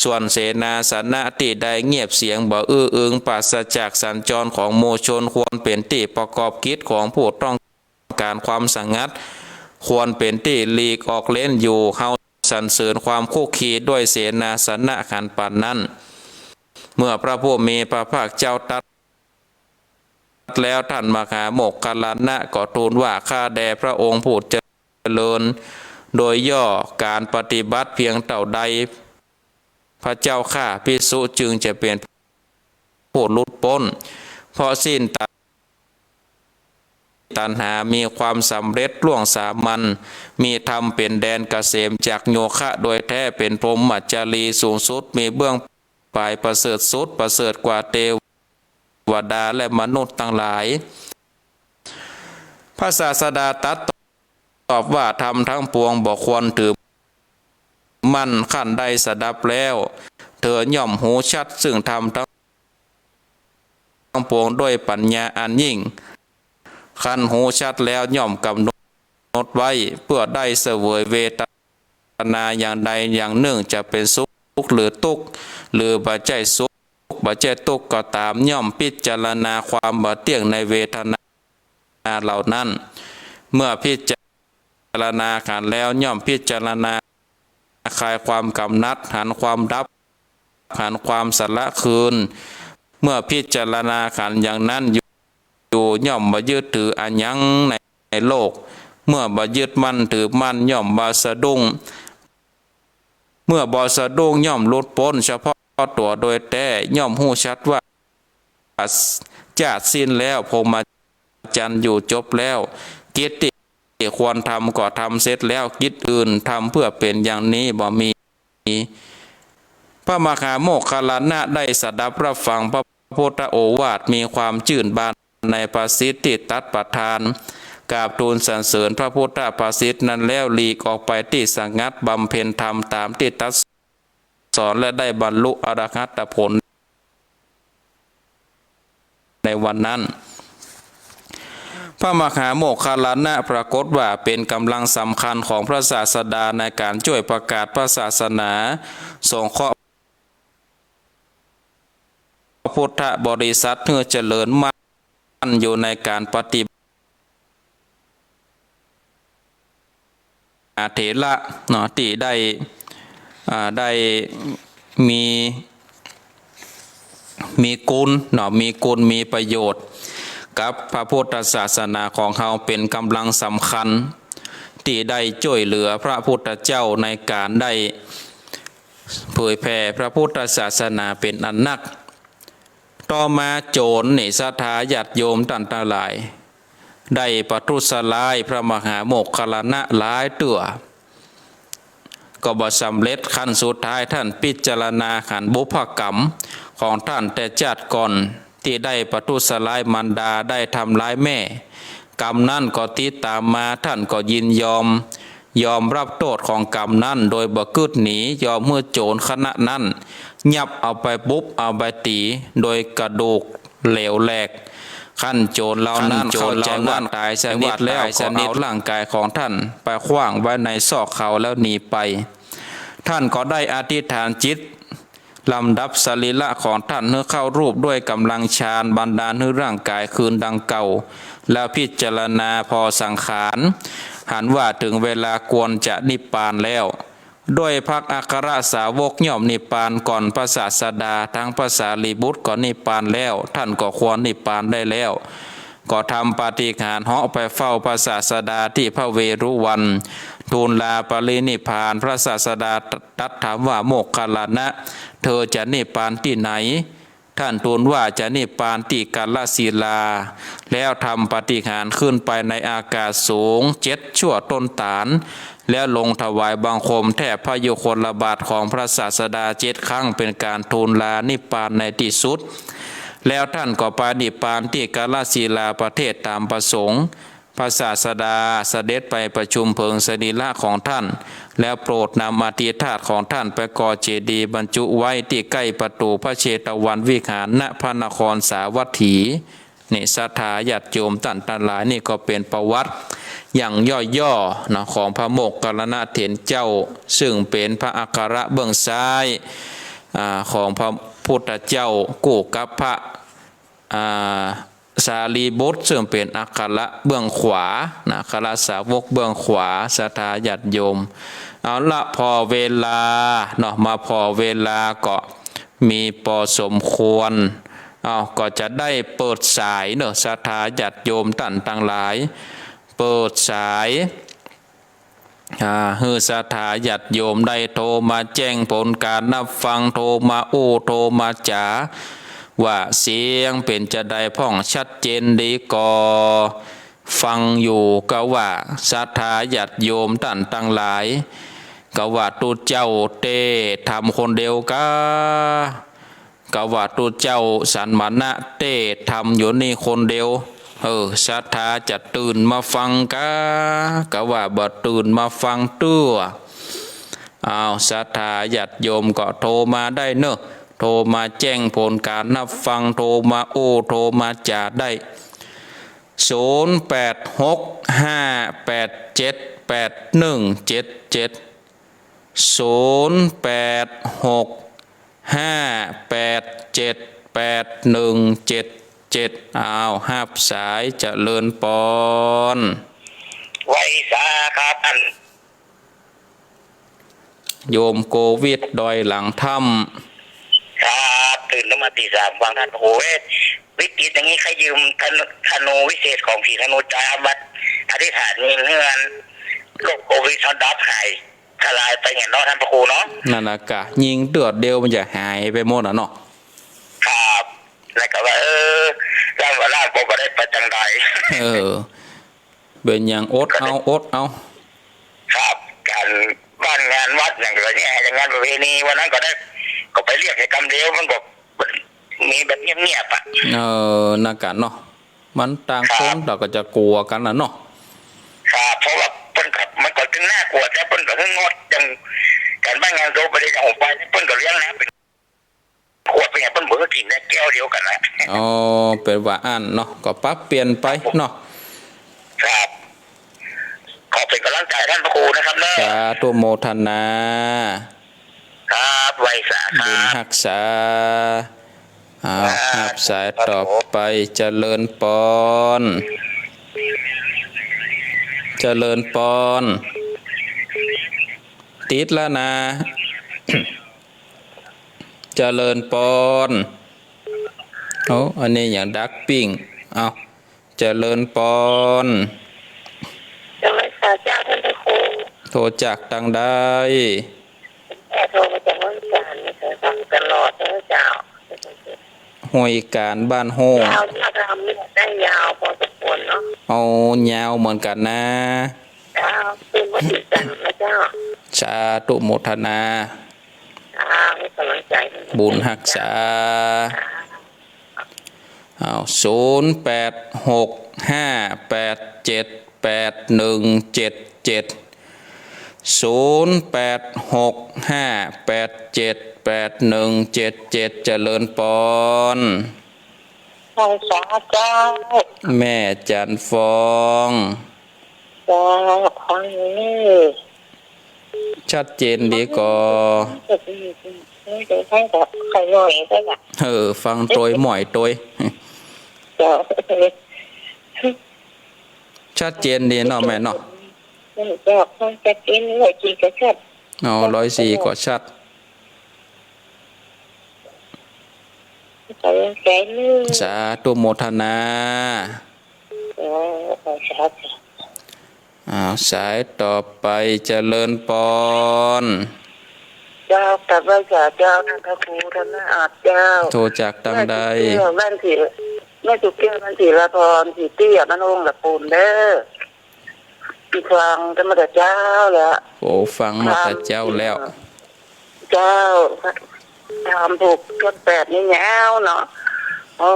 ส่วนเสนาสนะตี้ได้เงียบเสียงบ่อื้ออึงปราศจากสัญจรของหมู่ชน ควรเป๋นตี้ประกอบกิจของผู้ต้องก๋านความสงัด ควรเป๋นตี้หลีกออกเล้นอยู่ เฮาสรรเสริญความคุกคีด้วยเสนาสนะขันปานนั้น เมื่อพระผู้มีพระภาคเจ้าตรัสแล้ว ท่านมหาโมคคัลลานะก็ทูลว่า ข้าแด่พระองค์ผู้เจริญ โดยย่อก๋านปฏิบัติเพียงเต้าใด พระเจ้าข้า ภิกษุจึงจะเป๋นผู้หลุดป๊น เพราะสิ้นตัณหา มีความสำเร็จล่วงสามัญ มีธรรมเป๋นแดนเกษมจากโยคะโดยแท้ เป๋นพรหมจารีสูงสุด มีเบื้องปลายประเสริฐสุด ประเสริฐกว่าเตวดาและมนุษย์ตังหลาย พระศาสดาตรัสตอบว่า ธรรมทั้งปวงบ่ควรถือมั่น คันได้สดับแล้ว เธอย่อมฮู้ชัดซึ่งธรรมทั้งปวงด้วยปัญญาอันยิ่ง คันฮู้ชัดแล้วย่อมกำหนดไว้ เพื่อได้เสวยเวทนาอย่างใดอย่างนึ่ง จะเป๋นสุขหรือตุ๊กข์ หรือบ่ใจ้สุขบ่ใจ้ตุ๊กข์ก็ต๋าม ย่อมพิจารณาความบ่เตี้ยงในเวทนาเหล่านั้น เมื่อพิจารณาขันธ์แล้วย่อมพิจารณาคลายความกำหนัด หันความดับ หันความสละคืน เมื่อพิจารณาขันธ์อย่างนั้นอยู่ ย่อมบ่ยึดถืออะหยังในโลก เมื่อบ่ยึดมั่นถือมั่นย่อมบ่สะดุ้ง เมื่อบ่สะดุ้งย่อมหลุดป๊นเฉพาะตั๋วโดยแท้ ย่อมฮู้ชัดว่า จาติสิ้นแล้ว พรหมจรรย์อยู่จบแล้ว กิจตี้ควรทำก็ทำเสร็จแล้ว กิจอื่นทำเพื่อเป๋นอย่างนี้บ่มี พระมหาโมคคัลลานะได้สดับรับฟังพระพุทธโอวาท มีความจื้นบานในภาษิตตี้ตรัสประทาน กราบทูลสรรเสริญพระพุทธภาษิตนั้นแล้ว หลีกออกไปตี้สงัดบำเพ็ญธรรมต๋ามตี้ตรัสสอน และได้บรรลุอรหัตผลในวันนั้น พระมหาโมคคัลลานะปรากฏว่าเป๋นก๋ำลังสำคัญของพระศาสดาในก๋านจ้วยประกาศพระศาสนา สงเคราะห์ พุทธบริษัทหื้อเจริญมั่นอยู่ในก๋านปฏิบัติ เถระเนาะ ตี้ได้ อ่า ได้มี มีกุณเนาะ มีกุณ มีประโยชน์กับพระพุทธศาสนาของเฮา เป๋นก๋ำลังสำคัญ ตี้ได้จ้วยเหลือพระพุทธเจ้าในก๋านได้เผยแผ่พระพุทธศาสนาเป๋นอันนัก ต่อมาโจรนี่ ศรัทธาญาติโยมต้านตังหลาย ได้ประทุษร้ายพระมหาโมคคัลลานะหลายเตื้อ ก็บ่สำเร็จ ขั้นสุดท้ายต้านพิจารณาหันบุพกรรมของต้านแต่จาติก่อน ตี้ได้ประทุษร้ายมารดา ได้ทำร้ายแม่ กรรมนั้นก็ติดต๋ามมา ต้านก็ยินยอม ยอมฮับโต้ษของกรรมนั้น โดยบ่กึ๊ดหนี ยอมหื้อโจรคณะนั้น ยับเอาไปบุบ เอาไปตี๋ โดยกระดูกเหลวแหลก ขั้นโจรเหล่านั้น ขั้นโจรเหล่านั้น เข้าใจ๋ว่าต๋ายสนิทแล้ว ต๋ายสนิท ก็เอาร่างก๋ายของต้านไปขว้างไว้ในซอกเขาแล้วหนีไป ต้านก็ได้อธิษฐานจิต ลำดับสรีระของต้านหื้อเข้ารูปด้วยก๋ำลังฌาน บันดาลหื้อร่างก๋ายคืนดังเก่า แล้วพิจารณาผ่อสังขาร หันว่าเถิงเวลาควรจะนิพพานแล้ว ด้วยพรรคอัครสาวกย่อมนิพพานก่อนพระศาสดา ตังพระสารีบุตรก็นิพพานแล้ว ต้านก็ควรนิพพานได้แล้ว ก็ทำปาฏิหาริย์เหาะไปเฝ้าพระศาสดาตี้พระเวฬุวัน ทูลลาปรินิพพาน พระศาสดาตรัสถามว่า โมคคัลลานะ เธอจะนิพพานตี้ไหน ต้านทูลว่าจะนิพพานตี้กาลสีลา แล้วทำปาฏิหาริย์ขึ้นไปในอากาศสูงเจ็ดชั่วต้นตาล แล้วลงถวายบังคมแทบพระยุคลบาทของพระศาสดาเจ็ดครั้ง เป๋นก๋านทูลลานิพพานในตี้สุด แล้วต้านก็ไปนิพพานตี้กาลสีลาประเทศต๋ามประสงค์ พระศาสดาเสด็จไปประชุมเผิงสรีระของต้าน แล้วโปรดนำอัฐิธาตุของต้านไปก่อเจดีย์บรรจุไว้ตี้ใก้ประตู๋พระเชตวันวิหาร ณ พระนครสาวัตถี นี่ ศรัทธาญาติโยมต้านตังหลาย นี่ก็เป๋นประวัติอย่างย่อๆ เนาะ ของพระโมคคัลลานะเถรเจ้า ซึ่งเป๋นพระอัคระเบื้องซ้าย อ่า ของพระพุทธเจ้า กู้กับพระ อ่า สารีบุตร ซึ่งเป๋นอัคระเบื้องขวานะ อัครสาวกเบื้องขวา ศรัทธาญาติโยม เอาละ ผ่อเวลาเนาะ มาผ่อเวลาก็มีปอสมควร เอา ก็จะได้เปิดสายเนาะ ศรัทธาญาติโยมต้านตังหลาย เปิดสาย อ่า หื้อศรัทธาญาติโยมได้โทรมาแจ้งผลก๋านฮับฟัง โทรมาอู้ โทรมาจ๋า ว่าเสียงเป๋นจาใดพ่อง ชัดเจนดีก่อ ฟังอยู่ กาว่าศรัทธาญาติโยมต้านตังหลาย กาว่าตุ๊เจ้าเตธรรมคนเดียวกา กาว่าตุ๊เจ้าสันมณะเตธรรมอยู่นี่คนเดียว เออ ศรัทธาจะตื่นมาฟังกา กาว่าบ่ตื่นมาฟังเตื้อ อ้าว ศรัทธาญาติโยมก็โทรมาได้เนาะ โทรมาแจ้งผลก๋านฮับฟัง โทรมาอู้ โทรมาจ๋าได้ ศูนย์แปดหกห้าแปดเจ็ดแปดหนึ่งเจ็ดเจ็ด ศูนย์แปดหกห้าแปดเจ็ดแปดหนึ่งเจ็ดเจ็ด อ้าว ฮับสาย เจริญปอน ไหว้สาครับ อัน โยมโกวิท ดอยหลังถ้ำ ครับ ตื่นขึ้นมาตีสามฟังท่าน โอ้โห วิกฤตอย่างนี้ ใครยืมธนู ธนูวิเศษของผีธนูจาวัด อธิษฐานยิงเฮือน โรคโควิดเขาดับหาย ทลายไปเนี่ยเนาะท่านพระครูเนาะ นั่นน่ะกา ยิงเตื้อเดียวมันจะหายไปหมดอ่ะเนาะ ครับ แล้วก็ว่า เออ ร่างว่าร่างบ่ได้ไปจังใด เออ เป๋นอย่างอดเอา อดเอา ครับ ก๋านบ้านงานวัดอย่างเดียวเนี่ย อย่างงานประเพณีวันนั้นก็ได้ ก็ไปเรียกให้กำเดียว มันก็มีแบบเงียบๆ อ่ะ เออ นั่นกะเนาะ มันต่างคน ครับ ต่างก็จะกั๋วกั๋นน่ะเนาะ ครับ เพราะว่าเปิ้นก็ มันก็ตึงน่ากั๋ว แต่เปิ้นก็งด อย่างก๋านบ้านงานศพไปเลย อย่างผมไป เปิ้นก็เลี้ยงน้ำเป๋นขวด เป๋นอย่างเปิ้นบ่หื้อกิ๋นนะ แก้วเดียวกั๋นนะ อ๋อ เป๋นว่าอั้นเนาะ ก็ปรับเปลี่ยนไปเนาะ ครับ ขอเป๋นก๋ำลังใจ๋ท่านพระครูนะครับเนาะ สาธุโมทนา ครับ ไหว้สาครับ บุญฮักษา อ้าว รับสายต่อไป เจริญปอน เจริญปอน ติดแล้วนะ เจริญปอน โอ้ อันนี้อย่างดักปิ้ง เอา เจริญปอน เจริญค่ะเจ้าท่านพระครู โทรจากตังใด แม่โทรมาจากเมืองจันทน์นะคะ ฟังตลอดนะเจ้า ห้วยกาญบ้านโฮ่ง ยาว ยาว ธรรมเนี่ยได้ยาวพอสมควรเนาะ เอา ยาวเหมือนกันนะ เจ้า เป็นวัตถุจันทร์นะเจ้า สาธุโมทนา เจ้า ให้กำลังใจ บุญฮักษา เจ้า อ้าว ศูนย์แปดหกห้าแปดเจ็ดแปดหนึ่งเจ็ดเจ็ด ศูนย์แปดหกห้าแปดเจ็ดแปดหนึ่งเจ็ดเจ็ด เจริญปอน ฮักษาเจ้า แม่จันทร์ฟอง เจ้า ฟังนี่ ชัดเจนดีก่อ เออ ฟังโตยหม่อยโตย เจ้า ชัดเจนดีเนาะแม่เนาะ เจ้า ฟังชัดเจน ร้อยสี่ก็ชัด อ๋อ ร้อยสี่ก็ชัด ขอบใจเน้อ สาธุโมทนา เจ้า สาธุ อ้าว สายต่อไป เจริญปอน เจ้า กราบไหว้สาเจ้า ท่านพระครู ท่านแม่อาจเจ้า โทรจากตังใด แม่สุแก้ว บ้านศรี แม่สุแก้ว บ้านศรีลาพร ศรีเตี้ย บ้านโฮ่ง ละปูนเด้อ ฟังกันมาแต่เจ๊าแล้ว โอ้ ฟังมาแต่เจ๊าแล้ว เจ้า ธรรมผูกต้นแปดนี่ยาวเนาะ โอ้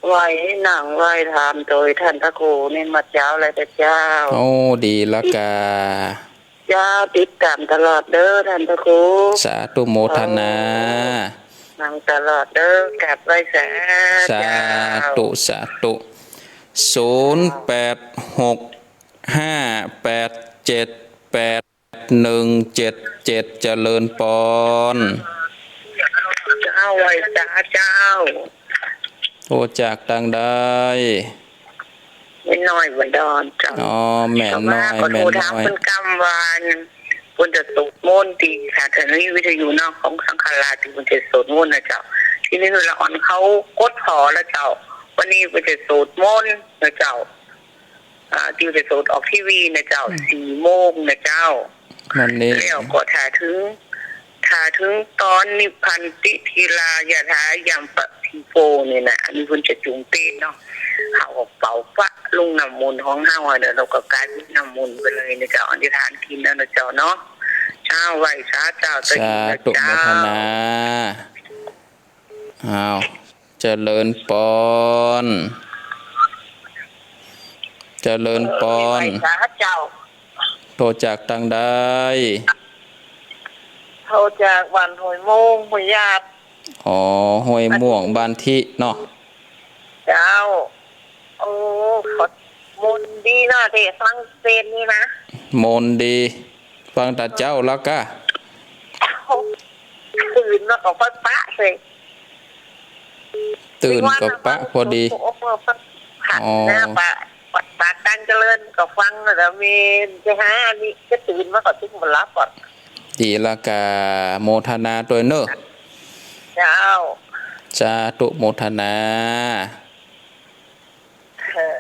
ไหว้หนังไหว้ธรรมโตยท่านพระครูนี่มาเจ๊าแล้วเจ้า โอ้ ดีละกา เจ้า ติดตามตลอดเด้อท่านพระครู สาธุโมทนา ฟังตลอดเด้อ กราบไหว้สา สาธุ เจ้า สาธุ ศูนย์แปดหกห้าแปดเจ็ดแปดหนึ่งเจ็ดเจ็ด เจริญปอน เจ้า ไหว้สาเจ้า โทรจากตังใด แม่น้อยอุดรเจ้า อ๋อ แม่น้อย ก็ว่าก็โทรถาม แม่น้อย เปิ้นกำว่า เปิ้นจะสวดมนต์ตี้สถานีวิทยุเนาะ ของสังฆราช ตี้เปิ้นจะสวดมนต์นะเจ้า ทีนี้ละอ่อนเขากดผ่อแล้วเจ้า วันนี้เปิ้นจะสวดมนต์นะเจ้า อ่า ตี้จะสวดออกทีวีนะเจ้า อืม สี่โมงนะเจ้า นั่นเอง แล้วก็ถ้าเถิง ถ้าเถิงตอนนิพพันติธีลายถายมปะทีโปนี่นะ อันนี้เปิ้นจะจุงเตศน์เนาะ เฮาก็เป่าปะลงน้ำมนต์ของเฮาอะ เดี๋ยวเฮาก็กลายเป๋นน้ำมนต์ไปเลยนะเจ้า อธิษฐานกิ๋นแล้วนะเจ้าเนาะ เจ้า ไหว้สาเจ้า สาธุ เจ้า โมทนา อ้าว เจริญปอน เจริญปอน ไหว้สาเจ้า โทรจากตังใด โทรจากบ้านห้วยโม่ง ห้วยหยาบ อ๋อ ห้วยม่วง บ้านทิเนาะ เจ้า โอ้ ขอ มนต์ดีเนาะ ตี้ฟังเตศน์นี่นะ มนต์ดี ฟังตะเจ๊าแล้วกะ ตื่นมาก็ปะปะเลย ตื่นก็ปะพอดี ผัด อ๋อ นะ ปะ ปะ ปะตังเจริญก็ฟังแล้วมีจะหาอันนี้ก็ตื่นมาก็ตึงมาหลับก่อน ดีละกะ โมทนาตวยเน้อ เจ้า สาธุโมทนา เออ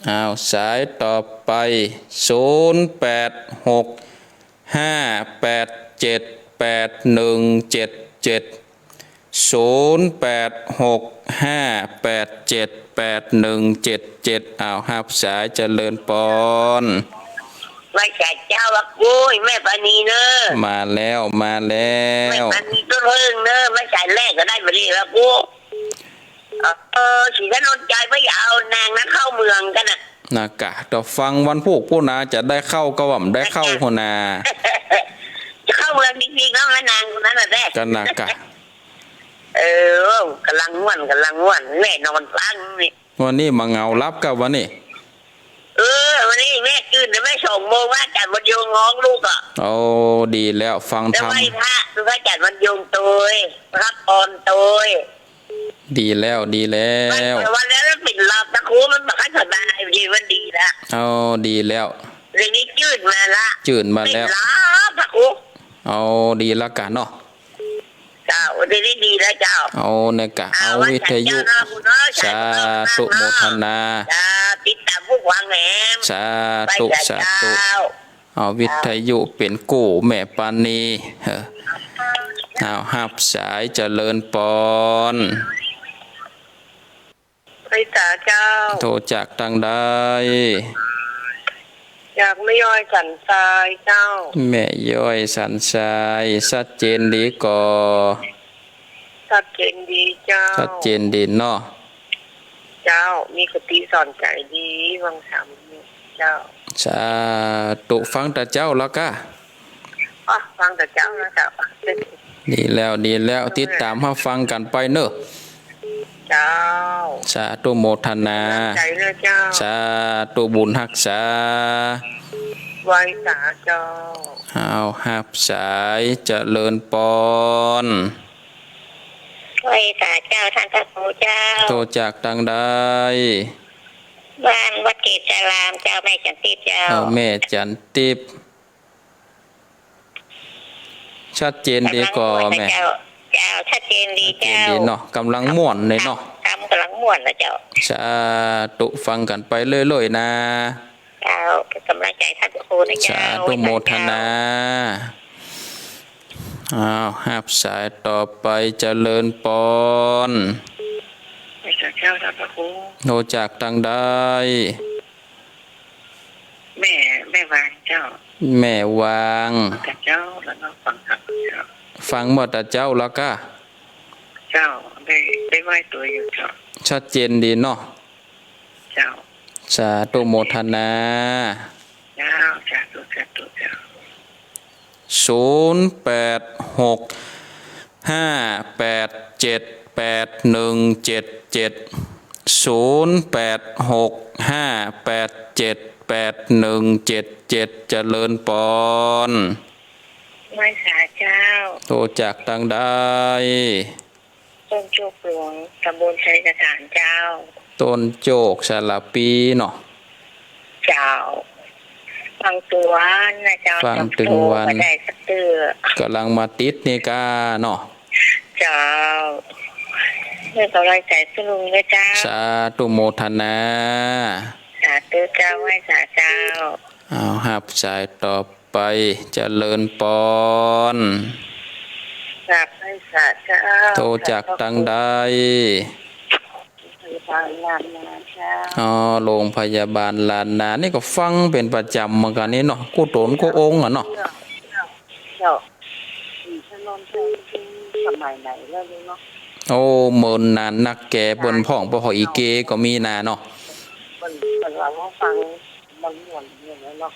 อ้าว สายต่อไป ศูนย์แปดหกห้าแปดเจ็ดแปดหนึ่งเจ็ดเจ็ด ศูนย์แปดหกห้าแปดเจ็ดแปดหนึ่งเจ็ดเจ็ด อ้าว ฮับสาย เจริญปอน ไหว้สาเจ้า ว่าโอ้ย แม่ปานีเน้อ มาแล้ว มาแล้ว แม่ปานีต้นเฮิงเน้อ ไหว้สายแรกก็ได้มาดี ว่าโอ้ เออ ศรีถนนชัย ว่าอย่าเอานางนั้นเข้าเมืองกันน่ะ นะกะ แต่ฟังวันพูกพู้นนา จะได้เข้าก็ว่าบ่ได้เข้าหั้นนา จะเข้าเมืองจริงๆ เนาะ แม่นางคนนั้นน่ะแท้ ก็นะกะ เออ ก๋ำลังม่วน ก๋ำลังม่วน แม่นอนฟังนี่ วันนี้บ่เหงาหลับกะวันนี้ เออ วันนี้แม่ตื่นแต่แม่สองโมง ว่าอาจารย์วันยงฮ้องลูกอะ โอ้ ดีแล้ว ฟังธรรม จะไหว้พระ คือพระอาจารย์วันยงโต โตย ฮับปอนโตย ดีแล้ว ดีแล้ว วัน วันแล้วเป๋นลาว พระครูมันบ่ค่อยสบาย ดีว่าดีละ อ๋อ ดีแล้ว เดี๋ยวนี้จืนมาละ จืนมาแล้ว เป๋นลาว พระครู อ๋อ ดีแล้วกะเนาะ เจ้า เดี๋ยวนี้ดีแล้วเจ้า เอาเนี่ยกะ เอา เอาวิทยุ วันจันทร์เจ้าเนาะ สาธุ โมทนา จ้า ติดต๋ามผู้ฟังแหม สาธุ ไหว้สา สาธุ เจ้า เอาวิทยุเป๋นกู้แม่ปานี เออ เอาฮับสาย เจริญปอน ไหว้สาเจ้า โทรจากตางใด จากแม่ย้อยสันทรายเจ้า แม่ย้อยสันทราย ชัดเจนดีก่อ ชัดเจนดีเจ้า ชัดเจนดีเนาะ เจ้า มีคติสอนใจ๋ดี ฟังธรรมเจ้า สาธุ ฟังตะเจ๊าแล้วกะ อ๋อ ฟังตะเจ๊าแล้วเจ้า ดีแล้ว ดีแล้ว ติดต๋ามฮับฟังกั๋นไปเน่อ เจ้า สาธุ โมทนา เป๋นก๋ำลังใจ๋เน่อเจ้า สาธุ บุญฮักษา ไหว้สาเจ้า เอาฮับสาย เจริญปอน ไหว้สาเจ้า ต้านพระครูเจ้า โทรจากตางใด บ้านวัดเกศารามเจ้า แม่จันติพย์เจ้า เอาแม่จันติพย์ ชัดเจนดีก่อ ก๋ำลังม่วนนะ แม่ เจ้า เจ้า ชัดเจนดี ชัดเจนดี เจ้า เนาะ ก๋ำลังม่วนเลยเนาะ ธรรมก๋ำลังม่วนนะเจ้า สาธุ ฟังกั๋นไปเรื่อยๆ นะ เจ้า เป๋นก๋ำลังใจ๋ต้านพระครูนะเจ้า สาธุ ไหว้สาเจ้า โมทนา อ้าว ฮับสายต่อไป เจริญปอน ไหว้สาเจ้า ต้านพระครู โทรจากตางใด แม่ แม่วางเจ้า แม่วาง ตะเจ๊าแล้วเนาะ ฟังธรรมเจ้า ฟังเมื่อตะเจ๊าแล้วกะ เจ้า ได้ ได้ไหว้ตั๋วอยู่เจ้า ชัดเจนดีเนาะ เจ้า สาธุ โมทนา เจ้า สาธุ สาธุเจ้า ศูนย์แปดหกห้าแปดเจ็ดแปดหนึ่งเจ็ดเจ็ด ศูนย์แปดหกห้าแปดเจ็ดแปดหนึ่งเจ็ดเจ็ด เจริญปอน ไหว้สาเจ้า โทรจากตางใด ต้นโจกหลวง ตำบลไชยสถานเจ้า ต้นโจกสารภีเนาะ เจ้า ฟังตึงวันนะเจ้า ฟังตึงวัน จำตั๋วบ่ได้สักเตื้อ ก๋ำลังมาติดนี่ก้าเนาะ เจ้า เป๋นก๋ำลังใจ๋สุดลุงนะเจ้า สาธุโมทนา สาธุเจ้า ไหว้สาเจ้า เอา ฮับสายต่อไป เจริญปอน ครับ ไหว้สาเจ้า โทรจากตางใด พยาบาลล้านนาเจ้า อ๋อ โรงพยาบาลล้านนา นี่ก็ฟังเป๋นประจ๋ำเหมือนกั๋นนี่เนาะ กู้ต๋นกู้องค์อะเนาะ เจ้า เจ้า อืม ถนนเส้นนี้สมัยไหนแล้วเนี่ยเนาะ โอ้ เมินนานนักแก่ เปิ้นพ่อง ปอหออีเกก็มีนาเนาะ เปิ้น เปิ้นเล่าหื้อฟัง มันม่วนอยู่แล้วเนาะ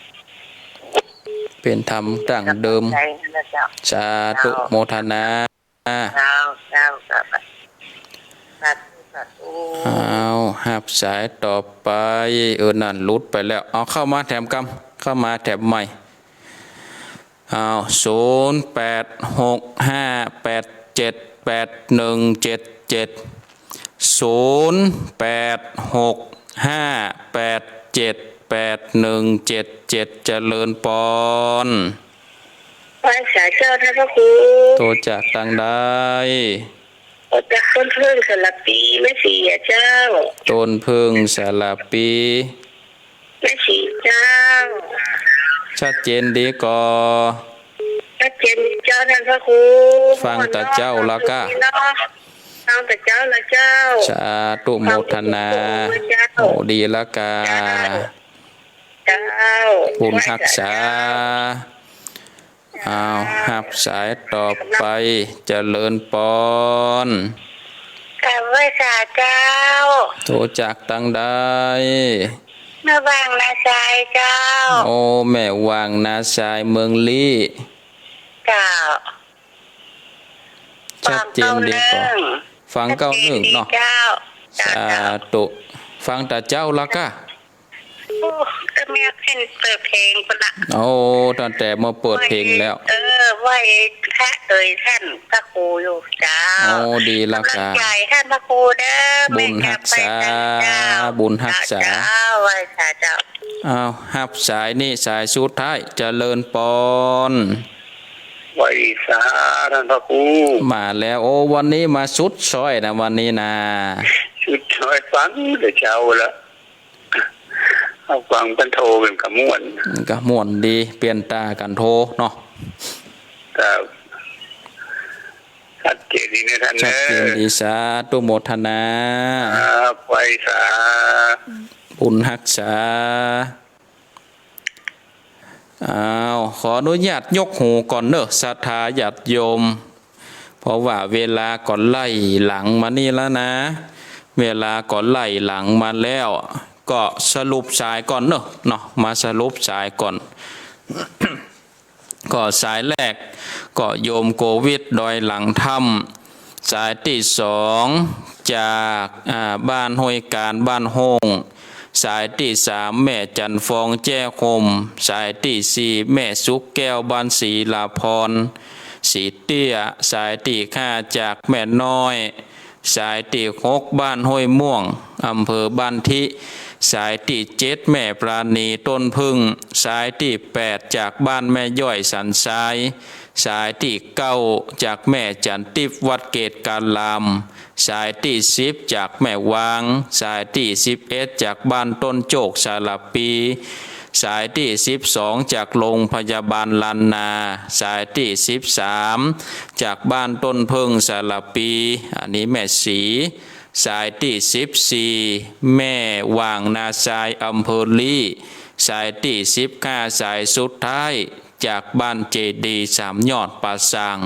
เป๋นธรรมดั้งเดิม ขอบใจ๋นะเจ้า สาธุโมทนา เจ้า เจ้า เจ้า สาธุ สาธุ เอา ฮับสายต่อไป เออ นั่นหลุดไปแล้ว เอา เข้ามาแถมกำ เข้ามาแถมใหม่ เอา ศูนย์แปดหกห้าแปดเจ็ดแปดหนึ่งเจ็ดเจ็ด ศูนย์แปดหกห้าแปดเจ็ดแปดหนึ่งเจ็ดเจ็ด เจริญปอน ไหว้สาเจ้าท่านพระครู โทรจากตางใด โทรจากต้นเพิ่งสารภี แม่ศรีอะเจ้า ต้นเพิ่งสารภี แม่ศรีเจ้า ชัดเจนดีก่อ ชัดเจนดีเจ้าท่านพระครู ฟังตะเจ้าละก้า ฟังตะเจ้าละเจ้า สาธุโมทนา เจ้า โอ้ ดีละก้า เจ้า เจ้า บุญฮักษา เอา ฮับสายต่อไป เจริญปอน กราบไหว้สาเจ้า โทรจากตางใด แม่วางนาซายเจ้า โอ้ แม่วางนาซายเมืองลี้ เจ้า ชัดเจนดีก่อ ฟังเก้าหนึ่ง ฟังเก้าหนึ่งเนาะ ชัดเจนดีเจ้า สาธุ ฟังตะเจ้าละก้า โอ้ ก็แม่เปิ้นเปิดเพลงพุ้นละ โอ้ ตั้งแต่เมื่อเปิดเพลงแล้ว เออ ไหว้พระเอ่ยท่านพระครูอยู่เจ้า โอ้ ดีละ ก๋าน กำลังใจ๋ท่านพระครูเน่อ บุญฮักษา แม่กลับไปเจ้า บุญฮักษา เจ้า ไหว้สาเจ้า อ้าว ฮับสายนี้สายสุดท้าย เจริญปอน ไหว้สาท่านพระครู มาแล้ว โอ้ วันนี้มาสุดซอยนะ วันนี้นะ สุดซอยฟังแต่เจ๊าละ เอาฟังเปิ้นโทรกั๋นก็ม่วน ก็ม่วนดี เปลี่ยนต๋ากั๋นโทรเนาะ ครับ ชัดเจนดีนะท่าน ชัดเจนดี เนอะ สาธุโมทนา ครับ ไหว้สา บุญฮักษา อ้าว ขออนุญาตยกหูก่อนเนอะ ศรัทธาญาติโยม เพราะว่าเวลาก็ไล่หลังมานี่แล้วนะ เวลาก็ไล่หลังมาแล้ว ก็สรุปสายก่อนเนอะ เนาะ มาสรุปสายก่อน ก็สายแรก ก็โยมโกวิท ดอยหลังถ้ำ สายตี้สอง จาก อ่า บ้านห้วยกาญ บ้านโฮ่ง สายตี้สาม แม่จันทร์ฟอง แจ้ห่ม สายตี้สี่ แม่สุขแก้ว บ้านศรีลาพร ศรีเตี้ย สายตี้ห้า จากแม่น้อย สายตี้หก บ้านห้วยม่วง อำเภอบ้านทิ สายตี้เจ็ด แม่ปราณี ต้นผึ้ง สายตี้แปด จากบ้านแม่ย้อย สันทราย สายตี้เก้า จากแม่จันทร์ติ๊บ วัดเกตการาม สายตี้สิบ จากแม่วาง สายตี้สิบเอ็ด จากบ้านต้นโจก สระปี สายตี้สิบสอง จากโรงพยาบาลล้านนา สายตี้สิบสาม จากบ้านต้นผึ้ง สระปี อันนี้แม่ศรี สายตี้สิบสี่ แม่หว่างนาทราย อำเภอลี้ สายตี้สิบห้า สายสุดท้าย จากบ้านเจดีย์สามยอดป่าซาง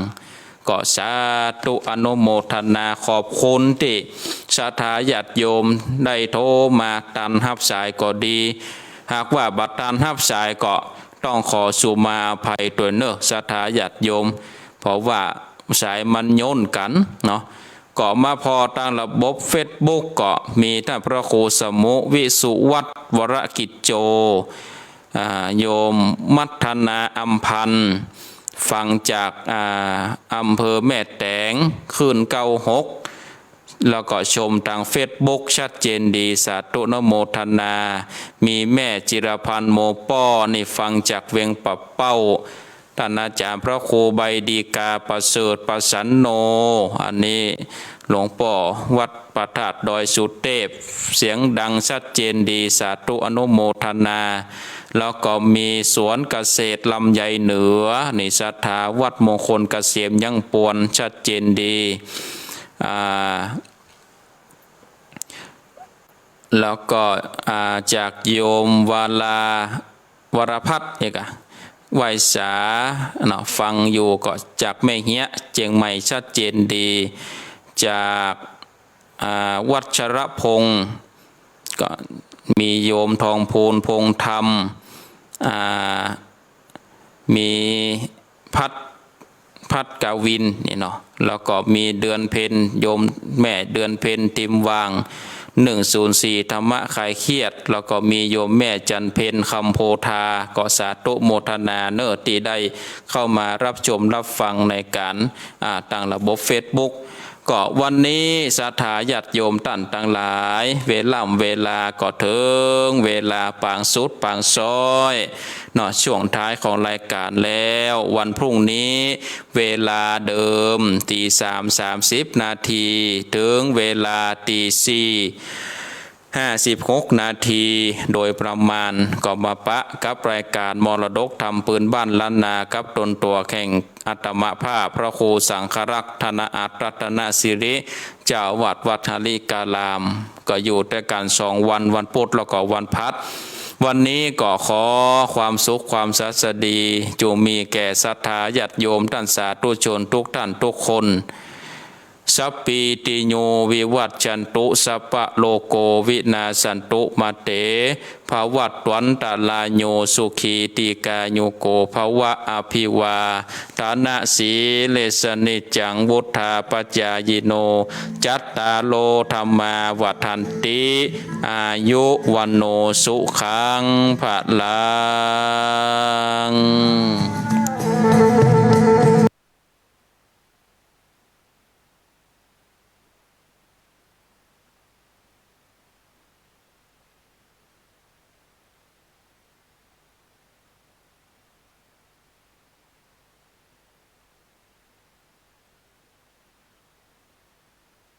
ก็สาธุอนุโมทนาขอบคุณตี้ศรัทธาญาติโยมได้โทรมาตันฮับสายก็ดี หากว่าบ่ตันฮับสายก็ต้องขอสุมาอภัยตวยเนอะศรัทธาญาติโยม เพราะว่าสายมันโยนกั๋นเนาะ ก็มาผ่อตางระบบเฟซบุ๊ก ก็มีต้านพระครูสมุห์ วิสุวัฒน์ วรกิจโจ อ่า โยมมัทนาอำพันธ์ ฟังจาก อ่า อำเภอแม่แตง คลื่นเก้าหก แล้วก็ชมตางเฟซบุ๊กชัดเจนดี สาธุอนุโมทนา มีแม่จิรพันธ์ โมป้อ นี่ฟังจากเวียงป่าเป้า ต้านอาจ๋ารย์พระครูใบดีกา ประเสริฐประสันโน อันนี้หลวงป้อวัดพระธาตุดอยสุเทพ เสียงดังชัดเจนดี สาธุอนุโมทนา แล้วก็มีสวนเกษตรลำไยเหนือ นี่ศรัทธาวัดมงคลเกษมยังปวนชัดเจนดี อ่า แล้วก็ อ่า จากโยมวาลา วรพัฒน์ เอกะ ไหว้สาเนาะ ฟังอยู่ก็จากแม่เฮียะ เจียงใหม่ชัดเจนดี จาก อ่า วัชรพงศ์ ก็มีโยมทองพูน พงษ์ธรรม อ่า มีพัด พัดกวินนี่เนาะ แล้วก็มีเดือนเพ็ญ โยมแม่เดือนเพ็ญ ติมว่าง หนึ่งศูนย์สี่ ธรรมะคลายเครียด แล้วก็มีโยมแม่จันทร์เพ็ญ คำโพธา ก็สาธุโมทนาเนอะ ตี้ได้เข้ามารับชมรับฟังในก๋าน อ่า ตางระบบเฟซบุ๊ก ก็วันนี้ศรัทธาญาติโยมต้านตังหลาย เวล่ำเวลาก็เถิงเวลาปางสุดปางซ้อยเนาะ ช่วงท้ายของรายก๋านแล้ว วันพรุ่งนี้เวลาเดิม ตีสามสามสิบนาที เถิงเวลาตีสี่ห้าสิบหกนาที โดยประมาณ ก็มาปะกับรายก๋านมรดกธรรมปืนบ้านล้านนา กับต๋นตั๋วแห่ง อาตมาภาพพระครูสังฆรักษ์ ธนอัตรัตนสิริ เจ้าอาวาสวัดหริการาม ก็อยู่ตวยกั๋นสองวัน วันปุธแล้วก็วันพฤหัส วันนี้ก็ขอความสุขความสวัสดี จงมีแก่ศรัทธาญาติโยมต้านสาธุชนทุกท่านทุกคน สัพพีติโยวิวัชชันตุ สัพพะโรโควินาสสันตุ มาเต ภวัตวันตะราโย สุขีตีกายุโกภวะ อภิวาทะนะสีเลสะ นิจจังวุฑฒาปะจายิโน จัตตาโรธัมมาวัฑฒันติ อายุวัณโณสุขังพะลัง